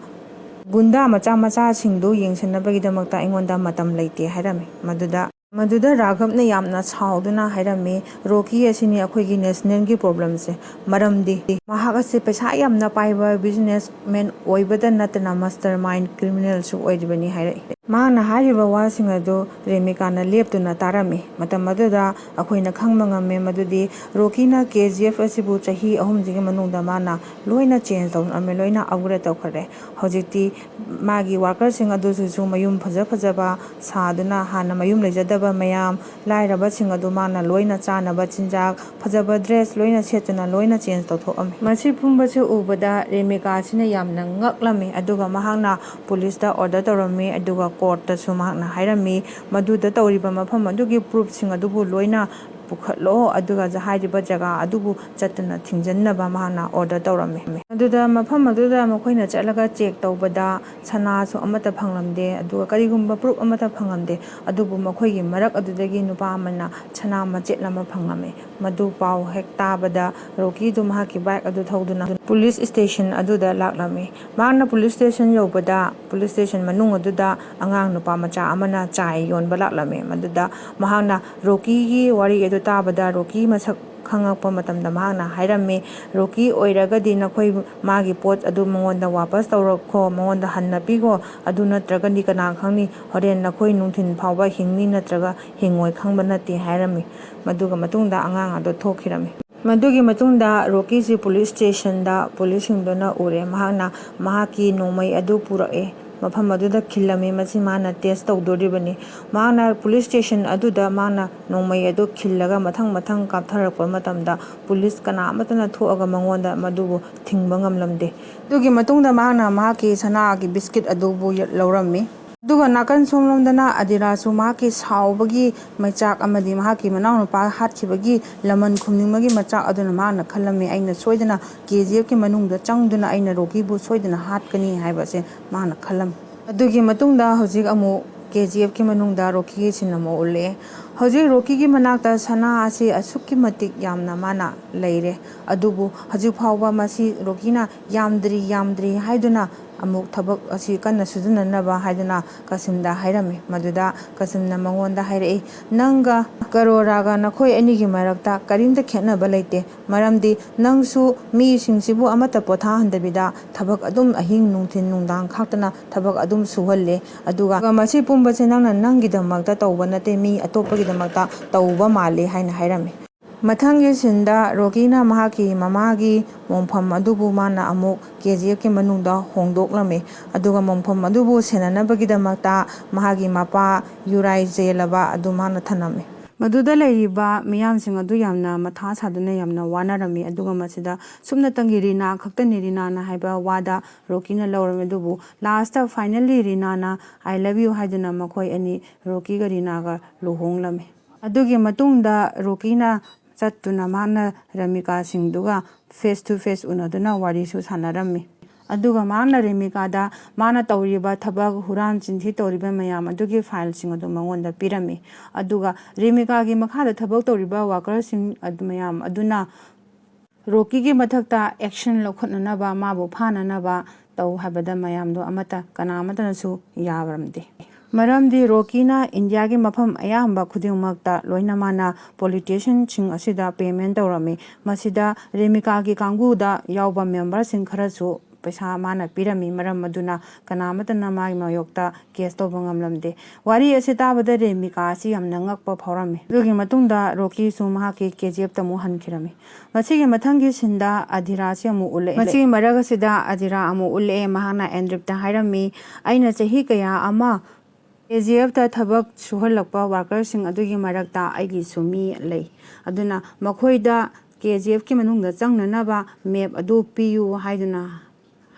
ꯒꯨꯟꯗꯥ ꯃꯆꯥ ꯃꯆꯥꯁꯤꯡꯗꯨ ꯌꯦꯡꯁꯤꯟꯅꯕꯒꯤꯗꯃꯛꯇ ꯑꯩꯉꯣꯟꯗ ꯃꯇꯝ ꯂꯩꯇꯦ" ꯍꯥꯏꯔꯝꯃꯤ꯫ ꯃꯗꯨꯗ, ꯃꯗꯨꯗ ꯔꯥꯘꯕꯅ ꯌꯥꯝꯅ ꯁꯥꯎꯗꯨꯅ ꯍꯥꯏꯔꯝꯃꯤ, "ꯔꯣꯀꯤ ꯑꯁꯤꯅꯤ ꯑꯩꯈꯣꯏꯒꯤ ꯅꯦꯁꯅꯦꯜꯒꯤ ꯄ꯭ꯔꯣꯕ꯭ꯂꯦꯝꯁꯦ꯫ ꯃꯔꯝꯗꯤ ꯃꯍꯥꯛ ꯑꯁꯤ ꯄꯩꯁꯥ ꯌꯥꯝꯅ ꯄꯥꯏꯕ ꯕꯤꯖꯤꯅꯦꯁꯃꯦꯟ ꯑꯣꯏꯕꯗ ꯅꯠꯇꯅ ꯃꯥꯁꯇꯔ ꯃꯥꯏꯟ ꯀ꯭ꯔꯤꯃꯤꯅꯦꯜꯁꯨ ꯑꯣꯏꯔꯤꯕꯅꯤ" ꯍꯥꯏꯔꯛꯏ꯫ ꯃꯍꯥꯛꯅ ꯍꯥꯏꯔꯤꯕ ꯋꯥꯁꯤꯡ ꯑꯗꯨ ꯔꯦꯃꯤꯀꯥꯅ ꯂꯦꯞꯇꯨꯅ ꯇꯥꯔꯝꯃꯤ꯫ ꯃꯇꯝ ꯑꯗꯨꯗ ꯑꯩꯈꯣꯏꯅ ꯈꯪꯕ ꯉꯝꯃꯦ ꯃꯗꯨꯗꯤ ꯔꯣꯀꯤꯅ ꯀꯦ ꯖꯤ ꯑꯦꯐ ꯑꯁꯤꯕꯨ ꯆꯍꯤ ꯑꯍꯨꯝꯁꯤꯒꯤ ꯃꯅꯨꯡꯗ ꯃꯥꯅ ꯂꯣꯏꯅ ꯆꯦꯟꯖ ꯇꯧꯔꯝꯃꯦ, ꯂꯣꯏꯅ ꯑꯞꯒ꯭ꯔꯦꯗ ꯇꯧꯈ꯭ꯔꯦ꯫ ꯍꯧꯖꯤꯛꯇꯤ ꯃꯥꯒꯤ ꯋꯥꯔꯀꯔꯁꯤꯡ ꯑꯗꯨꯁꯨ ꯃꯌꯨꯝ ꯐꯖ ꯐꯖꯕ ꯁꯥꯗꯨꯅ, ꯍꯥꯟꯅ ꯃꯌꯨꯝ ꯂꯩꯖꯗꯕ ꯃꯌꯥꯝ, ꯂꯥꯏꯔꯕꯁꯤꯡ ꯑꯗꯨ ꯃꯥꯅ ꯂꯣꯏꯅ ꯆꯥꯅꯕ ꯆꯤꯟꯖꯥꯛ, ꯐꯖꯕ ꯗ꯭ꯔꯦꯁ ꯂꯣꯏꯅ ꯁꯦꯠꯇꯨꯅ ꯂꯣꯏꯅ ꯆꯦꯟꯖ ꯇꯧꯊꯣꯛꯑꯝꯃꯤ꯫ ꯃꯁꯤ ꯄꯨꯝꯕꯁꯤ ꯎꯕꯗ ꯔꯦꯃꯤꯀꯥꯁꯤꯅ ꯌꯥꯝꯅ ꯉꯛꯂꯝꯃꯤ꯫ ꯑꯗꯨꯒ ꯃꯍꯥꯛꯅ ꯄꯨꯂꯤꯁꯇ ꯑꯣꯔꯗꯔ ꯇꯧꯔꯝꯃꯤ꯫ ꯑꯗꯨꯒ ꯀꯣꯔꯠꯇꯁꯨ ꯃꯍꯥꯛꯅ ꯍꯥꯏꯔꯝꯃꯤ, ꯃꯗꯨꯗ ꯇꯧꯔꯤꯕ ꯃꯐꯝ ꯑꯗꯨꯒꯤ ꯄ꯭ꯔꯨꯐꯁꯤꯡ ꯑꯗꯨꯕꯨ ꯂꯣꯏꯅ ꯄꯨꯈꯠꯂꯣ, ꯑꯗꯨꯒ ꯍꯥꯏꯔꯤꯕ ꯖꯒꯥ ꯑꯗꯨꯕꯨ ꯆꯠꯇꯨꯅ ꯊꯤꯡꯖꯤꯟꯅꯕ ꯃꯍꯥꯛꯅ ꯑꯣꯔꯗꯔ ꯇꯧꯔꯝꯃꯤ꯫ ꯑꯗꯨꯗ ꯃꯐꯝ ꯑꯗꯨꯗ ꯃꯈꯣꯏꯅ ꯆꯠꯂꯒ ꯆꯦꯛ ꯇꯧꯕꯗ ꯁꯅꯥꯁꯨ ꯑꯃꯠꯇ ꯐꯪꯂꯝꯗꯦ, ꯑꯗꯨꯒ ꯀꯔꯤꯒꯨꯝꯕ ꯄ꯭ꯔꯨꯐ ꯑꯃꯠꯇ ꯐꯪꯂꯝꯗꯦ꯫ ꯑꯗꯨꯕꯨ ꯃꯈꯣꯏꯒꯤ ꯃꯔꯛ ꯑꯗꯨꯗꯒꯤ ꯅꯨꯄꯥ ꯑꯃꯅ ꯁꯅꯥ ꯃꯆꯦꯠ ꯑꯃ ꯐꯪꯂꯝꯃꯤ꯫ ꯃꯗꯨ ꯄꯥꯎ ꯍꯦꯛ ꯇꯥꯕꯗ ꯔꯣꯀꯤꯗꯨ ꯃꯍꯥꯛꯀꯤ ꯕꯥꯏꯛ ꯑꯗꯨ ꯊꯧꯗꯨꯅ ꯄꯨꯂꯤꯁ ꯁ꯭ꯇꯦꯁꯟ ꯑꯗꯨꯗ ꯂꯥꯛꯂꯝꯃꯤ꯫ ꯃꯍꯥꯛꯅ ꯄꯨꯂꯤꯁ ꯁ꯭ꯇꯦꯁꯟ ꯌꯧꯕꯗ ꯄꯨꯂꯤꯁ ꯁ꯭ꯇꯦꯁꯟ ꯃꯅꯨꯡ ꯑꯗꯨꯗ ꯑꯉꯥꯡ ꯅꯨꯄꯥ ꯃꯆꯥ ꯑꯃꯅ ꯆꯥꯏ ꯌꯣꯟꯕ ꯂꯥꯛꯂꯝꯃꯤ꯫ ꯃꯗꯨꯗ ꯃꯍꯥꯛꯅ ꯔꯣꯀꯤꯒꯤ ꯋꯥꯔꯤ ꯑꯗꯨ ꯇꯥꯕꯗ ꯔꯣꯀꯤ ꯃꯁꯛ ꯈꯪꯉꯛꯄ ꯃꯇꯝꯗ ꯃꯍꯥꯛꯅ ꯍꯥꯏꯔꯝꯃꯤ, "ꯔꯣꯀꯤ ꯑꯣꯏꯔꯒꯗꯤ ꯅꯈꯣꯏ ꯃꯥꯒꯤ ꯄꯣꯠ ꯑꯗꯨ ꯃꯉꯣꯟꯗ ꯋꯥꯄꯁ ꯇꯧꯔꯛꯈꯣ, ꯃꯉꯣꯟꯗ ꯍꯟꯅ ꯄꯤꯈꯣ, ꯑꯗꯨ ꯅꯠꯇ꯭ꯔꯒꯗꯤ ꯀꯅꯥ ꯈꯪꯅꯤ, ꯍꯣꯔꯦꯟ ꯅꯈꯣꯏ ꯅꯨꯡꯊꯤꯜ ꯐꯥꯎꯕ ꯍꯤꯡꯅꯤ ꯅꯠꯇ꯭ꯔꯒ ꯍꯤꯡꯉꯣꯏ ꯈꯪꯕ ꯅꯠꯇꯦ" ꯍꯥꯏꯔꯝꯃꯤ꯫ ꯃꯗꯨꯒ ꯃꯇꯨꯡꯗ ꯑꯉꯥꯡ ꯑꯗꯨ ꯊꯣꯛꯈꯤꯔꯝꯃꯤ꯫ ꯃꯗꯨꯒꯤ ꯃꯇꯨꯡꯗ ꯔꯣꯀꯤꯁꯤ ꯄꯨꯂꯤꯁ ꯁ꯭ꯇꯦꯁꯟꯗ ꯄꯨꯂꯤꯁꯁꯤꯡꯗꯨꯅ ꯎꯔꯦ꯫ ꯃꯍꯥꯛꯅ ꯃꯍꯥꯛꯀꯤ ꯅꯣꯡꯃꯩ ꯑꯗꯨ ꯄꯨꯔꯛꯑꯦ꯫ ꯃꯐꯝ ꯑꯗꯨꯗ ꯈꯤꯜꯂꯝꯃꯤ꯫ ꯃꯁꯤ ꯃꯥꯅ ꯇꯦꯁ ꯇꯧꯗꯣꯔꯤꯕꯅꯤ꯫ ꯃꯍꯥꯛꯅ ꯄꯨꯂꯤꯁ ꯁ꯭ꯇꯦꯁꯟ ꯑꯗꯨꯗ ꯃꯥꯅ ꯅꯣꯡꯃꯩ ꯑꯗꯨ ꯈꯤꯜꯂꯒ ꯃꯊꯪ ꯃꯊꯪ ꯀꯥꯞꯊꯔꯛꯄ ꯃꯇꯝꯗ ꯄꯨꯂꯤꯁ ꯀꯅꯥ ꯑꯃꯠꯇꯅ ꯊꯣꯛꯑꯒ ꯃꯉꯣꯟꯗ ꯃꯗꯨꯕꯨ ꯊꯤꯡꯕ ꯉꯝꯂꯝꯗꯦ꯫ ꯑꯗꯨꯒꯤ ꯃꯇꯨꯡꯗ ꯃꯍꯥꯛꯅ ꯃꯍꯥꯛꯀꯤ ꯁꯅꯥꯒꯤ ꯕꯤꯁꯀꯤꯠ ꯑꯗꯨꯕꯨ ꯂꯧꯔꯝꯃꯤ꯫ ꯑꯗꯨꯒ ꯅꯥꯀꯟ ꯁꯣꯝꯂꯣꯝꯗꯅ ꯑꯗꯤꯔꯥꯁꯨ ꯃꯍꯥꯛꯀꯤ ꯁꯥꯎꯕꯒꯤ ꯃꯩꯆꯥꯛ ꯑꯃꯗꯤ ꯃꯍꯥꯛꯀꯤ ꯃꯅꯥꯎꯅꯨꯄꯥ ꯍꯥꯠꯈꯤꯕꯒꯤ ꯂꯃꯟ ꯈꯨꯝꯅꯤꯡꯕꯒꯤ ꯃꯆꯥꯛ ꯑꯗꯨꯅ ꯃꯍꯥꯛꯅ ꯈꯜꯂꯝꯃꯤ, "ꯑꯩꯅ ꯁꯣꯏꯗꯅ ꯀꯦ ꯖꯤ ꯑꯦꯐꯀꯤ ꯃꯅꯨꯡꯗ ꯆꯪꯗꯨꯅ ꯑꯩꯅ ꯔꯣꯀꯤꯕꯨ ꯁꯣꯏꯗꯅ ꯍꯥꯠꯀꯅꯤ" ꯍꯥꯏꯕꯁꯦ ꯃꯍꯥꯛꯅ ꯈꯜꯂꯝꯃꯤ꯫ ꯑꯗꯨꯒꯤ ꯃꯇꯨꯡꯗ ꯍꯧꯖꯤꯛ ꯑꯃꯨꯛ ꯀꯦ ꯖꯤ ꯑꯦꯐꯀꯤ ꯃꯅꯨꯡꯗ ꯔꯣꯀꯤꯒꯤ ꯁꯤꯟ ꯑꯃ ꯎꯠꯂꯛꯑꯦ꯫ ꯍꯧꯖꯤꯛ ꯔꯣꯀꯤꯒꯤ ꯃꯅꯥꯛꯇ ꯁꯅꯥ ꯑꯁꯤ ꯑꯁꯨꯛꯀꯤ ꯃꯇꯤꯛ ꯌꯥꯝꯅ ꯃꯥꯅ ꯂꯩꯔꯦ꯫ ꯑꯗꯨꯕꯨ ꯍꯧꯖꯤꯛ ꯐꯥꯎꯕ ꯃꯁꯤ ꯔꯣꯀꯤꯅ "ꯌꯥꯝꯗ꯭ꯔꯤ, ꯌꯥꯝꯗ꯭ꯔꯤ" ꯍꯥꯏꯗꯨꯅ ꯑꯃꯨꯛ ꯊꯕꯛ ꯑꯁꯤ ꯀꯟꯅ ꯁꯨꯖꯟꯅꯅꯕ ꯍꯥꯏꯗꯨꯅ ꯀꯥꯁꯤꯝꯗ ꯍꯥꯏꯔꯝꯃꯤ꯫ ꯃꯗꯨꯗ ꯀꯥꯁꯤꯝꯅ ꯃꯉꯣꯟꯗ ꯍꯥꯏꯔꯛꯏ, "ꯅꯪꯒ ꯀꯔꯣꯔꯥꯒ ꯅꯈꯣꯏ ꯑꯅꯤꯒꯤ ꯃꯔꯛꯇ ꯀꯔꯤꯝꯇ ꯈꯦꯠꯅꯕ ꯂꯩꯇꯦ꯫ ꯃꯔꯝꯗꯤ ꯅꯪꯁꯨ ꯃꯤꯁꯤꯡꯁꯤꯕꯨ ꯑꯃꯠꯇ ꯄꯣꯊꯥꯍꯟꯗꯕꯤꯗ ꯊꯕꯛ ꯑꯗꯨꯝ ꯑꯍꯤꯡ ꯅꯨꯡꯊꯤꯟ ꯅꯨꯡꯗꯥꯡ ꯈꯥꯛꯇꯅ ꯊꯕꯛ ꯑꯗꯨꯝ ꯁꯨꯍꯜꯂꯦ꯫ ꯑꯗꯨꯒ ꯃꯁꯤ ꯄꯨꯝꯕꯁꯦ ꯅꯪꯅ ꯅꯪꯒꯤꯗꯃꯛꯇ ꯇꯧꯕ ꯅꯠꯇꯦ, ꯃꯤ ꯑꯇꯣꯞꯄꯒꯤꯗꯃꯛꯇ ꯇꯧꯕ ꯃꯥꯜꯂꯦ" ꯍꯥꯏꯅ ꯍꯥꯏꯔꯝꯃꯤ꯫ ꯃꯊꯪꯒꯤ ꯁꯤꯟꯗ ꯔꯣꯀꯤꯅ ꯃꯍꯥꯛꯀꯤ ꯃꯃꯥꯒꯤ ꯃꯣꯡꯐꯝ ꯑꯗꯨꯕꯨ ꯃꯥꯅ ꯑꯃꯨꯛ ꯀꯦ ꯖꯤ ꯑꯦꯐꯀꯤ ꯃꯅꯨꯡꯗ ꯍꯣꯡꯗꯣꯛꯂꯝꯃꯤ꯫ ꯑꯗꯨꯒ ꯃꯣꯡꯐꯝ ꯑꯗꯨꯕꯨ ꯁꯦꯟꯅꯅꯕꯒꯤꯗꯃꯛꯇ ꯃꯍꯥꯛꯀꯤ ꯃꯄꯥ ꯌꯨꯔꯥꯏ ꯆꯦꯜꯂꯕ ꯑꯗꯨ ꯃꯥꯅ ꯊꯅꯝꯃꯤ꯫ ꯃꯗꯨꯗ ꯂꯩꯔꯤꯕ ꯃꯤꯌꯥꯝꯁꯤꯡ ꯑꯗꯨ ꯌꯥꯝꯅ ꯃꯊꯥ ꯁꯥꯗꯨꯅ ꯌꯥꯝꯅ ꯋꯥꯅꯔꯝꯃꯤ꯫ ꯑꯗꯨꯒ ꯃꯁꯤꯗ ꯁꯨꯞꯅꯇꯪꯒꯤ ꯔꯤꯅꯥ ꯈꯛꯇꯅꯤ, ꯔꯤꯅꯥꯅ ꯍꯥꯏꯕ ꯋꯥꯗ ꯔꯣꯀꯤꯅ ꯂꯧꯔꯝꯃꯤ꯫ ꯑꯗꯨꯕꯨ ꯂꯥꯁꯇ ꯐꯥꯏꯅꯦꯜꯂꯤ ꯔꯤꯅꯥꯅ "I love you" ꯍꯥꯏꯗꯨꯅ ꯃꯈꯣꯏ ꯑꯅꯤ, ꯔꯣꯀꯤꯒ ꯔꯤꯅꯥꯒ, ꯂꯨꯍꯣꯡꯂꯝꯃꯤ꯫ ꯑꯗꯨꯒꯤ ꯃꯇꯨꯡꯗ ꯔꯣꯀꯤꯅ ꯆꯠꯇꯨꯅ ꯃꯍꯥꯛꯅ ꯔꯦꯃꯤꯀꯥ ꯁꯤꯡꯗꯨꯒ face to face ꯎꯅꯗꯨꯅ ꯋꯥꯔꯤꯁꯨ ꯁꯥꯟꯅꯔꯝꯃꯤ꯫ ꯑꯗꯨꯒ ꯃꯍꯥꯛꯅ ꯔꯦꯃꯤꯀꯥꯗ ꯃꯥꯅ ꯇꯧꯔꯤꯕ ꯊꯕꯛ, ꯍꯨꯔꯥꯟ ꯆꯤꯟꯊꯤ ꯇꯧꯔꯤꯕ ꯃꯌꯥꯝ ꯑꯗꯨꯒꯤ ꯐꯥꯏꯜꯁꯤꯡ ꯑꯗꯨ ꯃꯉꯣꯟꯗ ꯄꯤꯔꯝꯃꯤ꯫ ꯑꯗꯨꯒ ꯔꯦꯃꯤꯀꯥꯒꯤ ꯃꯈꯥꯗ ꯊꯕꯛ ꯇꯧꯔꯤꯕ ꯋꯥꯀꯔꯁꯤꯡ ꯑꯗꯨ ꯃꯌꯥꯝ ꯑꯗꯨꯅ ꯔꯣꯀꯤꯒꯤ ꯃꯊꯛꯇ ꯑꯦꯛꯁꯟ ꯂꯧꯈꯠꯅꯅꯕ, ꯃꯥꯕꯨ ꯐꯥꯅꯅꯕ ꯇꯧ ꯍꯥꯏꯕꯗ ꯃꯌꯥꯝꯗꯣ ꯑꯃꯠꯇ, ꯀꯅꯥ ꯑꯃꯠꯇꯅꯁꯨ ꯌꯥꯔꯝꯗꯦ꯫ ꯃꯔꯝꯗꯤ ꯔꯣꯀꯤꯅ ꯏꯟꯗꯤꯌꯥꯒꯤ ꯃꯐꯝ ꯑꯌꯥꯝꯕ ꯈꯨꯗꯤꯡꯃꯛꯇ ꯂꯣꯏꯅ ꯃꯥꯅ ꯄꯣꯂꯤꯇꯤꯁꯤꯌꯟꯁꯤꯡ ꯑꯁꯤꯗ ꯄꯦꯃꯦꯟ ꯇꯧꯔꯝꯃꯤ꯫ ꯃꯁꯤꯗ ꯔꯦꯃꯤꯀꯥꯒꯤ ꯀꯥꯡꯕꯨꯗ ꯌꯥꯎꯕ ꯃꯦꯝꯕꯔꯁꯤꯡ ꯈꯔꯁꯨ ꯄꯩꯁꯥ ꯃꯥꯅ ꯄꯤꯔꯝꯃꯤ꯫ ꯃꯔꯝ ꯑꯗꯨꯅ ꯀꯅꯥ ꯑꯃꯠꯇꯅ ꯃꯥꯒꯤ ꯃꯥꯌꯣꯛꯇ ꯀꯦꯁ ꯇꯧꯕ ꯉꯝꯂꯝꯗꯦ꯫ ꯋꯥꯔꯤ ꯑꯁꯤ ꯇꯥꯕꯗ ꯔꯦꯃꯤꯀꯥ ꯑꯁꯤ ꯌꯥꯝꯅ ꯉꯛꯄ ꯐꯥꯎꯔꯝꯃꯤ꯫ ꯑꯗꯨꯒꯤ ꯃꯇꯨꯡꯗ ꯔꯣꯀꯤꯁꯨ ꯃꯍꯥꯛꯀꯤ ꯀꯦ ꯖꯤ ꯑꯦꯐꯇ ꯑꯃꯨꯛ ꯍꯟꯈꯤꯔꯝꯃꯤ꯫ ꯃꯁꯤꯒꯤ ꯃꯊꯪꯒꯤ ꯁꯤꯟꯗ ꯑꯗꯤꯔꯥꯁꯤ ꯑꯃꯨꯛ ꯎꯠꯂꯛꯑꯦ꯫ ꯃꯁꯤꯒꯤ ꯃꯔꯛ ꯑꯁꯤꯗ ꯑꯗꯤꯔꯥ ꯑꯃꯨꯛ ꯎꯠꯂꯛꯑꯦ꯫ ꯃꯍꯥꯛꯅ ꯑꯦꯟꯗ꯭ꯔꯤꯞꯇ ꯍꯥꯏꯔꯝꯃꯤ, "ꯑꯩꯅ ꯆꯍꯤ ꯀꯌꯥ ꯑꯃ ꯀꯦ ꯖꯤ ꯑꯦꯐꯇ ꯊꯕꯛ ꯁꯨꯍꯜꯂꯛꯄ ꯋꯥꯔꯀꯔꯁꯤꯡ ꯑꯗꯨꯒꯤ ꯃꯔꯛꯇ ꯑꯩꯒꯤꯁꯨ ꯃꯤ ꯂꯩ꯫ ꯑꯗꯨꯅ ꯃꯈꯣꯏꯗ ꯀꯦ ꯖꯤ ꯑꯦꯐꯀꯤ ꯃꯅꯨꯡꯗ ꯆꯪꯅꯅꯕ ꯃꯦꯞ ꯑꯗꯨ ꯄꯤꯌꯨ" ꯍꯥꯏꯗꯨꯅ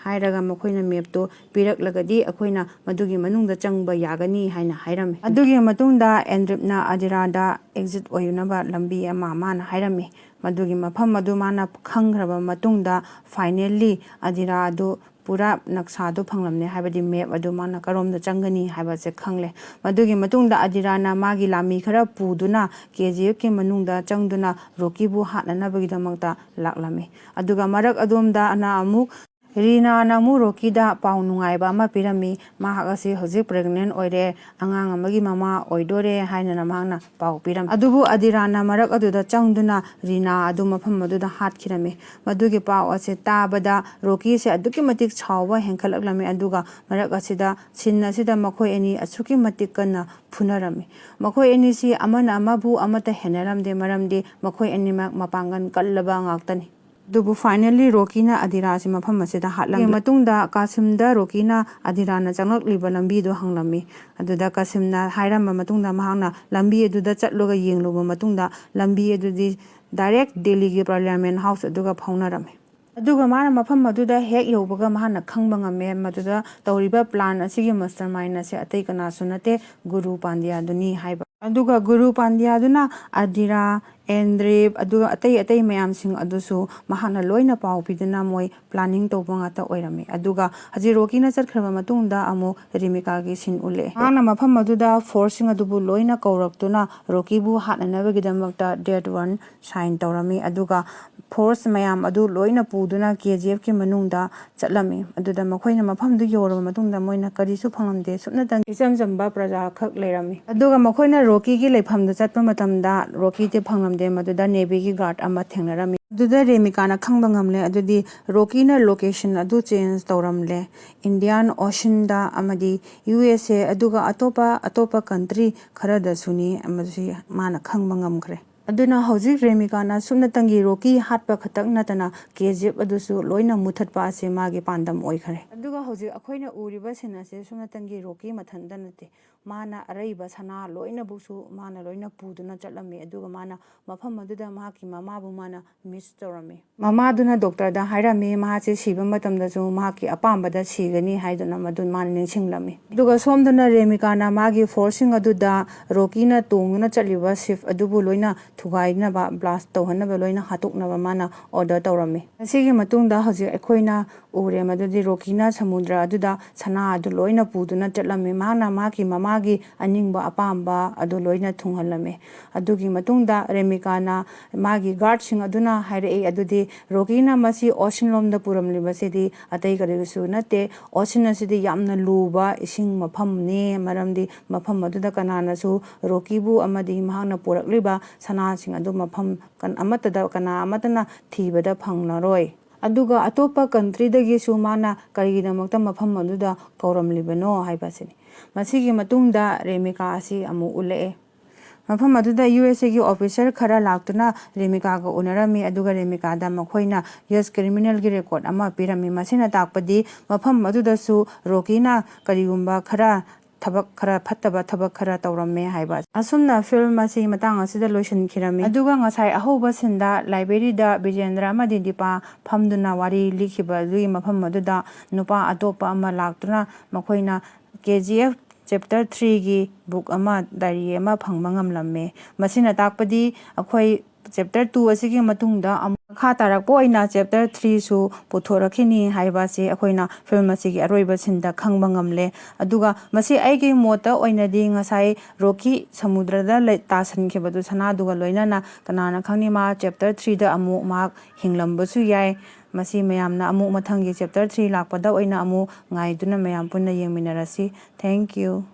ꯍꯥꯏꯔꯒ ꯃꯈꯣꯏꯅ ꯃꯦꯞꯇꯨ ꯄꯤꯔꯛꯂꯒꯗꯤ ꯑꯩꯈꯣꯏꯅ ꯃꯗꯨꯒꯤ ꯃꯅꯨꯡꯗ ꯆꯪꯕ ꯌꯥꯒꯅꯤ ꯍꯥꯏꯅ ꯍꯥꯏꯔꯝꯃꯤ꯫ ꯑꯗꯨꯒꯤ ꯃꯇꯨꯡꯗ ꯑꯦꯟꯗ꯭ꯔꯤꯞꯅ ꯑꯗꯤꯔꯥꯗ ꯑꯦꯛꯖꯤꯠ ꯑꯣꯏꯅꯕ ꯂꯝꯕꯤ ꯑꯃ ꯃꯥꯅ ꯍꯥꯏꯔꯝꯃꯤ꯫ ꯃꯗꯨꯒꯤ ꯃꯐꯝ ꯑꯗꯨ ꯃꯥꯅ ꯈꯪꯈ꯭ꯔꯕ ꯃꯇꯨꯡꯗ finally ꯑꯗꯤꯔꯥ ꯑꯗꯨ ꯄꯨꯔꯥ ꯅꯛꯁꯥꯗꯨ ꯐꯪꯂꯝꯂꯦ, ꯍꯥꯏꯕꯗꯤ ꯃꯦꯞ ꯑꯗꯨ ꯃꯥꯅ ꯀꯔꯣꯝꯗ ꯆꯪꯒꯅꯤ ꯍꯥꯏꯕꯁꯦ ꯈꯪꯂꯦ꯫ ꯃꯗꯨꯒꯤ ꯃꯇꯨꯡꯗ ꯑꯗꯤꯔꯥꯅ ꯃꯥꯒꯤ ꯂꯥꯃꯤ ꯈꯔ ꯄꯨꯗꯨꯅ ꯀꯦ ꯖꯤ ꯑꯦꯐꯀꯤ ꯃꯅꯨꯡꯗ ꯆꯪꯗꯨꯅ ꯔꯣꯀꯤꯕꯨ ꯍꯥꯠꯅꯅꯕꯒꯤꯗꯃꯛꯇ ꯂꯥꯛꯂꯝꯃꯤ꯫ ꯑꯗꯨꯒ ꯃꯔꯛ ꯑꯗꯣꯝꯗ ꯑꯅ ꯑꯃꯨꯛ ꯔꯤꯅꯥꯅ ꯑꯃꯨꯛ ꯔꯣꯀꯤꯗ ꯄꯥꯎ ꯅꯨꯡꯉꯥꯏꯕ ꯑꯃ ꯄꯤꯔꯝꯃꯤ꯫ ꯃꯍꯥꯛ ꯑꯁꯤ ꯍꯧꯖꯤꯛ ꯄ꯭ꯔꯦꯒꯅꯦꯟ ꯑꯣꯏꯔꯦ, ꯑꯉꯥꯡ ꯑꯃꯒꯤ ꯃꯃꯥ ꯑꯣꯏꯗꯣꯔꯦ ꯍꯥꯏꯅ ꯃꯍꯥꯛꯅ ꯄꯥꯎ ꯄꯤꯔꯝꯃꯤ꯫ ꯑꯗꯨꯕꯨ ꯑꯗꯤꯔꯥꯅ ꯃꯔꯛ ꯑꯗꯨꯗ ꯆꯪꯗꯨꯅ ꯔꯤꯅꯥ ꯑꯗꯨ ꯃꯐꯝ ꯑꯗꯨꯗ ꯍꯥꯠꯈꯤꯔꯝꯃꯤ꯫ ꯃꯗꯨꯒꯤ ꯄꯥꯎ ꯑꯁꯤ ꯇꯥꯕꯗ ꯔꯣꯀꯤꯁꯦ ꯑꯗꯨꯛꯀꯤ ꯃꯇꯤꯛ ꯁꯥꯎꯕ ꯍꯦꯟꯒꯠꯂꯛꯂꯝꯃꯤ꯫ ꯑꯗꯨꯒ ꯃꯔꯛ ꯑꯁꯤꯗ, ꯁꯤꯟ ꯑꯁꯤꯗ ꯃꯈꯣꯏ ꯑꯅꯤ ꯑꯁꯨꯛꯀꯤ ꯃꯇꯤꯛ ꯀꯟꯅ ꯐꯨꯅꯔꯝꯃꯤ꯫ ꯃꯈꯣꯏ ꯑꯅꯤꯁꯤ ꯑꯃꯅ ꯑꯃꯕꯨ ꯑꯃꯠꯇ ꯍꯦꯟꯅꯔꯝꯗꯦ, ꯃꯔꯝꯗꯤ ꯃꯈꯣꯏ ꯑꯅꯤꯃꯛ ꯃꯄꯥꯡꯒꯜ ꯀꯜꯂꯕ ꯉꯥꯛꯇꯅꯤ꯫ ꯑꯗꯨꯕꯨ finally ꯔꯣꯀꯤꯅ ꯑꯗꯤꯔꯥꯁꯤ ꯃꯐꯝ ꯑꯁꯤꯗ ꯍꯥꯠꯂꯝꯃꯤ꯫ ꯃꯇꯨꯡꯗ ꯀꯥꯁꯤꯝꯗ ꯔꯣꯀꯤꯅ ꯑꯗꯤꯔꯥꯅ ꯆꯪꯂꯛꯂꯤꯕ ꯂꯝꯕꯤꯗꯨ ꯍꯪꯂꯝꯃꯤ꯫ ꯑꯗꯨꯗ ꯀꯥꯁꯤꯝꯅ ꯍꯥꯏꯔꯝꯕ ꯃꯇꯨꯡꯗ ꯃꯍꯥꯛꯅ ꯂꯝꯕꯤ ꯑꯗꯨꯗ ꯆꯠꯂꯒ ꯌꯦꯡꯂꯨꯕ ꯃꯇꯨꯡꯗ ꯂꯝꯕꯤ ꯑꯗꯨꯗꯤ direct ꯗꯦꯜꯂꯤꯒꯤ Parliament House ꯑꯗꯨꯒ ꯐꯥꯎꯅꯔꯝꯃꯤ꯫ ꯑꯗꯨꯒ ꯃꯥꯅ ꯃꯐꯝ ꯑꯗꯨꯗ ꯍꯦꯛ ꯌꯧꯕꯒ ꯃꯍꯥꯛꯅ ꯈꯪꯕ ꯉꯝꯃꯦ, ꯃꯗꯨꯗ ꯇꯧꯔꯤꯕ plan ꯑꯁꯤꯒꯤ mastermind ꯑꯁꯤ ꯑꯇꯩ ꯀꯅꯥꯁꯨ ꯅꯠꯇꯦ, ꯒꯨꯔꯨ ꯄꯥꯟꯗ꯭ꯌꯥꯗꯨꯅꯤ ꯍꯥꯏꯕ꯫ ꯑꯗꯨꯒ ꯒꯨꯔꯨ ꯄꯥꯟꯗ꯭ꯌꯥꯗꯨꯅ ꯑꯗꯤꯔꯥ, ꯑꯦꯟꯗ꯭ꯔꯤꯞ, ꯑꯗꯨꯒ ꯑꯇꯩ ꯑꯇꯩ ꯃꯌꯥꯝꯁꯤꯡ ꯑꯗꯨꯁꯨ ꯃꯍꯥꯛꯅ ꯂꯣꯏꯅ ꯄꯥꯎ ꯄꯤꯗꯨꯅ ꯃꯣꯏ planning ꯇꯧꯕ ꯉꯥꯛꯇ ꯑꯣꯏꯔꯝꯃꯤ꯫ ꯑꯗꯨꯒ ꯍꯧꯖꯤꯛ ꯔꯣꯀꯤꯅ ꯆꯠꯈ꯭ꯔꯕ ꯃꯇꯨꯡꯗ ꯑꯃꯨꯛ ꯔꯦꯃꯤꯀꯥꯒꯤ scene ꯎꯠꯂꯛꯑꯦ꯫ ꯃꯍꯥꯛꯅ ꯃꯐꯝ ꯑꯗꯨꯗ forceꯁꯤꯡ ꯑꯗꯨꯕꯨ ꯂꯣꯏꯅ ꯀꯧꯔꯛꯇꯨꯅ ꯔꯣꯀꯤꯕꯨ ꯍꯥꯠꯅꯅꯕꯒꯤꯗꯃꯛꯇ date one sign ꯇꯧꯔꯝꯃꯤ꯫ ꯑꯗꯨꯒ force ꯃꯌꯥꯝ ꯑꯗꯨ ꯂꯣꯏꯅ ꯄꯨꯗꯨꯅ KGFꯀꯤ ꯃꯅꯨꯡꯗ ꯆꯠꯂꯝꯃꯤ꯫ ꯑꯗꯨꯗ ꯃꯈꯣꯏꯅ ꯃꯐꯝꯗꯨ ꯌꯧꯔꯕ ꯃꯇꯨꯡꯗ ꯃꯣꯏꯅ ꯀꯔꯤꯁꯨ ꯐꯪꯂꯝꯗꯦ, ꯁꯨꯞꯅꯇꯪ ꯏꯆꯝ ꯆꯝꯕ ꯄ꯭ꯔꯖꯥ ꯈꯛ ꯂꯩꯔꯝꯃꯤ꯫ ꯑꯗꯨꯒ ꯃꯈꯣꯏꯅ ꯔꯣꯀꯤꯒꯤ ꯂꯩꯐꯝꯗ ꯆꯠꯄ ꯃꯇꯝꯗ ꯔꯣꯀꯤꯗꯤ ꯐꯪꯂꯝꯗꯦ꯫ ꯃꯗꯨꯗ Navyꯒꯤ guard ꯑꯃ ꯊꯦꯡꯅꯔꯝꯃꯤ꯫ ꯑꯗꯨꯗ ꯔꯦꯃꯤꯀꯥꯅ ꯈꯪꯕ ꯉꯝꯂꯦ, ꯑꯗꯨꯗꯤ ꯔꯣꯀꯤꯅ locationꯑꯗꯨ change ꯇꯧꯔꯝꯂꯦ꯫ Indian Oceanꯗ ꯑꯃꯗꯤ USA ꯑꯗꯨꯒ ꯑꯇꯣꯞꯄ ꯑꯇꯣꯞꯄ country ꯈꯔꯗꯁꯨꯅꯤ, ꯃꯁꯤ ꯃꯥꯅ ꯈꯪꯕ ꯉꯝꯈ꯭ꯔꯦ꯫ ꯑꯗꯨꯅ ꯍꯧꯖꯤꯛ ꯔꯦꯃꯤꯀꯥꯅ ꯁꯨꯞꯅꯇꯪꯒꯤ ꯔꯣꯀꯤ ꯍꯥꯠꯄ ꯈꯛꯇꯪ ꯅꯠꯇꯅ KGF ꯑꯗꯨꯁꯨ ꯂꯣꯏꯅ ꯃꯨꯊꯠꯄ ꯑꯁꯤ ꯃꯥꯒꯤ ꯄꯥꯟꯗꯝ ꯑꯣꯏꯈ꯭ꯔꯦ꯫ ꯑꯗꯨꯒ ꯍꯧꯖꯤꯛ ꯑꯩꯈꯣꯏꯅ ꯎꯔꯤꯕ scene ꯑꯁꯤ ꯁꯨꯞꯅꯇꯪꯒꯤ ꯔꯣꯀꯤ ꯃꯊꯟꯇ ꯅꯠꯇꯦ, ꯃꯥꯅ ꯑꯔꯩꯕ ꯁꯅꯥ ꯂꯣꯏꯅꯕꯨꯁꯨ ꯃꯥꯅ ꯂꯣꯏꯅ ꯄꯨꯗꯨꯅ ꯆꯠꯂꯝꯃꯤ꯫ ꯑꯗꯨꯒ ꯃꯥꯅ ꯃꯐꯝ ꯑꯗꯨꯗ ꯃꯍꯥꯛꯀꯤ ꯃꯃꯥꯕꯨ ꯃꯥꯅ miss ꯇꯧꯔꯝꯃꯤ꯫ ꯃꯃꯥꯗꯨꯅ doctorꯗ ꯍꯥꯏꯔꯝꯃꯤ, ꯃꯍꯥꯛꯁꯦ ꯁꯤꯕ ꯃꯇꯝꯗꯁꯨ ꯃꯍꯥꯛꯀꯤ ꯑꯄꯥꯝꯕꯗ ꯁꯤꯒꯅꯤ ꯍꯥꯏꯗꯨꯅ ꯃꯗꯨ ꯃꯥꯅ ꯅꯤꯡꯁꯤꯡꯂꯝꯃꯤ꯫ ꯑꯗꯨꯒ ꯁꯣꯝꯗꯅ ꯔꯦꯃꯤꯀꯥꯅ ꯃꯥꯒꯤ forceꯁꯤꯡ ꯑꯗꯨꯗ ꯔꯣꯀꯤꯅ ꯇꯣꯡꯗꯨꯅ ꯆꯠꯂꯤꯕ ship ꯑꯗꯨꯕꯨ ꯂꯣꯏꯅ ꯊꯨꯒꯥꯏꯅꯕ, blast ꯇꯧꯍꯟꯅꯕ, ꯂꯣꯏꯅ ꯍꯥꯠꯇꯣꯛꯅꯕ ꯃꯥꯅ order ꯇꯧꯔꯝꯃꯤ꯫ ꯃꯁꯤꯒꯤ ꯃꯇꯨꯡꯗ ꯍꯧꯖꯤꯛ ꯑꯩꯈꯣꯏꯅ ꯎꯔꯦ, ꯃꯗꯨꯗꯤ ꯔꯣꯀꯤꯅ ꯁꯃꯨꯗ꯭ꯔ ꯑꯗꯨꯗ ꯁꯅꯥ ꯑꯗꯨ ꯂꯣꯏꯅ ꯄꯨꯗꯨꯅ ꯆꯠꯂꯝꯃꯤ꯫ ꯃꯍꯥꯛꯅ ꯃꯍꯥꯛꯀꯤ ꯃꯃꯥꯒꯤ ꯑꯅꯤꯡꯕ ꯑꯄꯥꯝꯕ ꯑꯗꯨ ꯂꯣꯏꯅ ꯊꯨꯡꯍꯜꯂꯝꯃꯤ꯫ ꯑꯗꯨꯒꯤ ꯃꯇꯨꯡꯗ ꯔꯦꯃꯤꯀꯥꯅ ꯃꯥꯒꯤ guardꯁꯤꯡ ꯑꯗꯨꯅ ꯍꯥꯏꯔꯛꯏ, ꯑꯗꯨꯗꯤ ꯔꯣꯀꯤꯅ ꯃꯁꯤ ocean ꯂꯣꯝꯗ ꯄꯨꯔꯝꯂꯤꯕꯁꯤꯗꯤ ꯑꯇꯩ ꯀꯔꯤꯁꯨ ꯅꯠꯇꯦ, ocean ꯑꯁꯤꯗꯤ ꯌꯥꯝꯅ ꯂꯨꯕ ꯏꯁꯤꯡ ꯃꯐꯝꯅꯤ, ꯃꯔꯝꯗꯤ ꯃꯐꯝ ꯑꯗꯨꯗ ꯀꯅꯥꯅꯁꯨ ꯔꯣꯀꯤꯕꯨ ꯑꯃꯗꯤ ꯃꯍꯥꯛꯅ ꯄꯨꯔꯛꯂꯤꯕ ꯁꯅꯥꯁꯤꯡ ꯑꯗꯨ ꯃꯐꯝ ꯀꯟ-, ꯑꯃꯠꯇꯗ, ꯀꯅꯥ ꯑꯃꯠꯇꯅ ꯊꯤꯕꯗ ꯐꯪꯂꯔꯣꯏ꯫ ꯑꯗꯨꯒ ꯑꯇꯣꯞꯄ countryꯗꯒꯤꯁꯨ ꯃꯥꯅ ꯀꯔꯤꯒꯤꯗꯃꯛꯇ ꯃꯐꯝ ꯑꯗꯨꯗ ꯀꯧꯔꯝꯂꯤꯕꯅꯣ ꯍꯥꯏꯕ ꯑꯁꯤꯅꯤ꯫ ꯃꯁꯤꯒꯤ ꯃꯇꯨꯡꯗ ꯔꯦꯃꯤꯀꯥ ꯑꯁꯤ ꯑꯃꯨꯛ ꯎꯠꯂꯛꯑꯦ꯫ ꯃꯐꯝ ꯑꯗꯨꯗ USAꯒꯤ officer ꯈꯔ ꯂꯥꯛꯇꯨꯅ ꯔꯦꯃꯤꯀꯥꯒ ꯎꯅꯔꯝꯃꯤ, ꯑꯗꯨꯒ ꯔꯦꯃꯤꯀꯥꯗ ꯃꯈꯣꯏꯅ US criminalꯒꯤ record ꯑꯃ ꯄꯤꯔꯝꯃꯤ꯫ ꯃꯁꯤꯅ ꯇꯥꯛꯄꯗꯤ ꯃꯐꯝ ꯑꯗꯨꯗꯁꯨ ꯔꯣꯀꯤꯅ ꯀꯔꯤꯒꯨꯝꯕ ꯈꯔ ꯊꯕꯛ ꯈꯔ ꯐꯠꯇꯕ ꯊꯕꯛ ꯈꯔ ꯇꯧꯔꯝꯃꯦ ꯍꯥꯏꯕ꯫ ꯑꯁꯨꯝꯅ film ꯑꯁꯤ ꯃꯇꯥꯡ ꯑꯁꯤꯗ ꯂꯣꯏꯁꯤꯟꯈꯤꯔꯝꯃꯤ꯫ ꯑꯗꯨꯒ ꯉꯁꯥꯏ ꯑꯍꯧꯕ sceneꯗ libraryꯗ ꯕꯤꯖꯦꯟꯗ꯭ꯔ ꯑꯃꯗꯤ ꯗꯤꯄꯥ ꯐꯝꯗꯨꯅ ꯋꯥꯔꯤ ꯂꯤꯈꯤꯕ ꯑꯗꯨꯒꯤ ꯃꯐꯝ ꯑꯗꯨꯗ ꯅꯨꯄꯥ ꯑꯇꯣꯞꯄ ꯑꯃ ꯂꯥꯛꯇꯨꯅ ꯃꯈꯣꯏꯅ KGF ꯆꯦꯞꯇꯔ ꯊ꯭ꯔꯤꯒꯤ ꯕꯨꯛ ꯑꯃ, ꯗꯥꯏꯔꯤ ꯑꯃ ꯐꯪꯕ ꯉꯝꯂꯝꯃꯦ꯫ ꯃꯁꯤꯅ ꯇꯥꯛꯄꯗꯤ ꯑꯩꯈꯣꯏ ꯆꯦꯞꯇꯔ ꯇꯨ ꯑꯁꯤꯒꯤ ꯃꯇꯨꯡꯗ ꯑꯃꯨꯛ ꯃꯈꯥ ꯇꯥꯔꯛꯄ ꯑꯣꯏꯅ ꯆꯦꯞꯇꯔ ꯊ꯭ꯔꯤꯁꯨ ꯄꯨꯊꯣꯔꯛꯈꯤꯅꯤ ꯍꯥꯏꯕ ꯑꯁꯤ ꯑꯩꯈꯣꯏꯅ ꯐꯤꯂꯝ ꯑꯁꯤꯒꯤ ꯑꯔꯣꯏꯕ ꯁꯤꯟꯗ ꯈꯪꯕ ꯉꯝꯂꯦ꯫ ꯑꯗꯨꯒ ꯃꯁꯤ ꯑꯩꯒꯤ ꯃꯣꯠꯇ ꯑꯣꯏꯅꯗꯤ ꯉꯁꯥꯏ ꯔꯣꯛꯀꯤ ꯁꯃꯨꯗ꯭ꯔꯗ ꯂꯩ-, ꯇꯥꯁꯟꯈꯤꯕꯗꯨ ꯁꯅꯥꯗꯨꯒ ꯂꯣꯏꯅꯅ, ꯀꯅꯥꯅ ꯈꯪꯅꯤ, ꯃꯥ ꯆꯦꯞꯇꯔ ꯊ꯭ꯔꯤꯗ ꯑꯃꯨꯛ ꯃꯍꯥꯛ ꯍꯤꯡꯂꯝꯕꯁꯨ ꯌꯥꯏ꯫ ꯃꯁꯤ ꯃꯌꯥꯝꯅ ꯑꯃꯨꯛ ꯃꯊꯪꯒꯤ ꯆꯦꯞꯇꯔ ꯊ꯭ꯔꯤ ꯂꯥꯛꯄꯗ ꯑꯣꯏꯅ ꯑꯃꯨꯛ ꯉꯥꯏꯗꯨꯅ ꯃꯌꯥꯝ ꯄꯨꯟꯅ ꯌꯦꯡꯃꯤꯟꯅꯔꯁꯤ꯫ Thank you꯫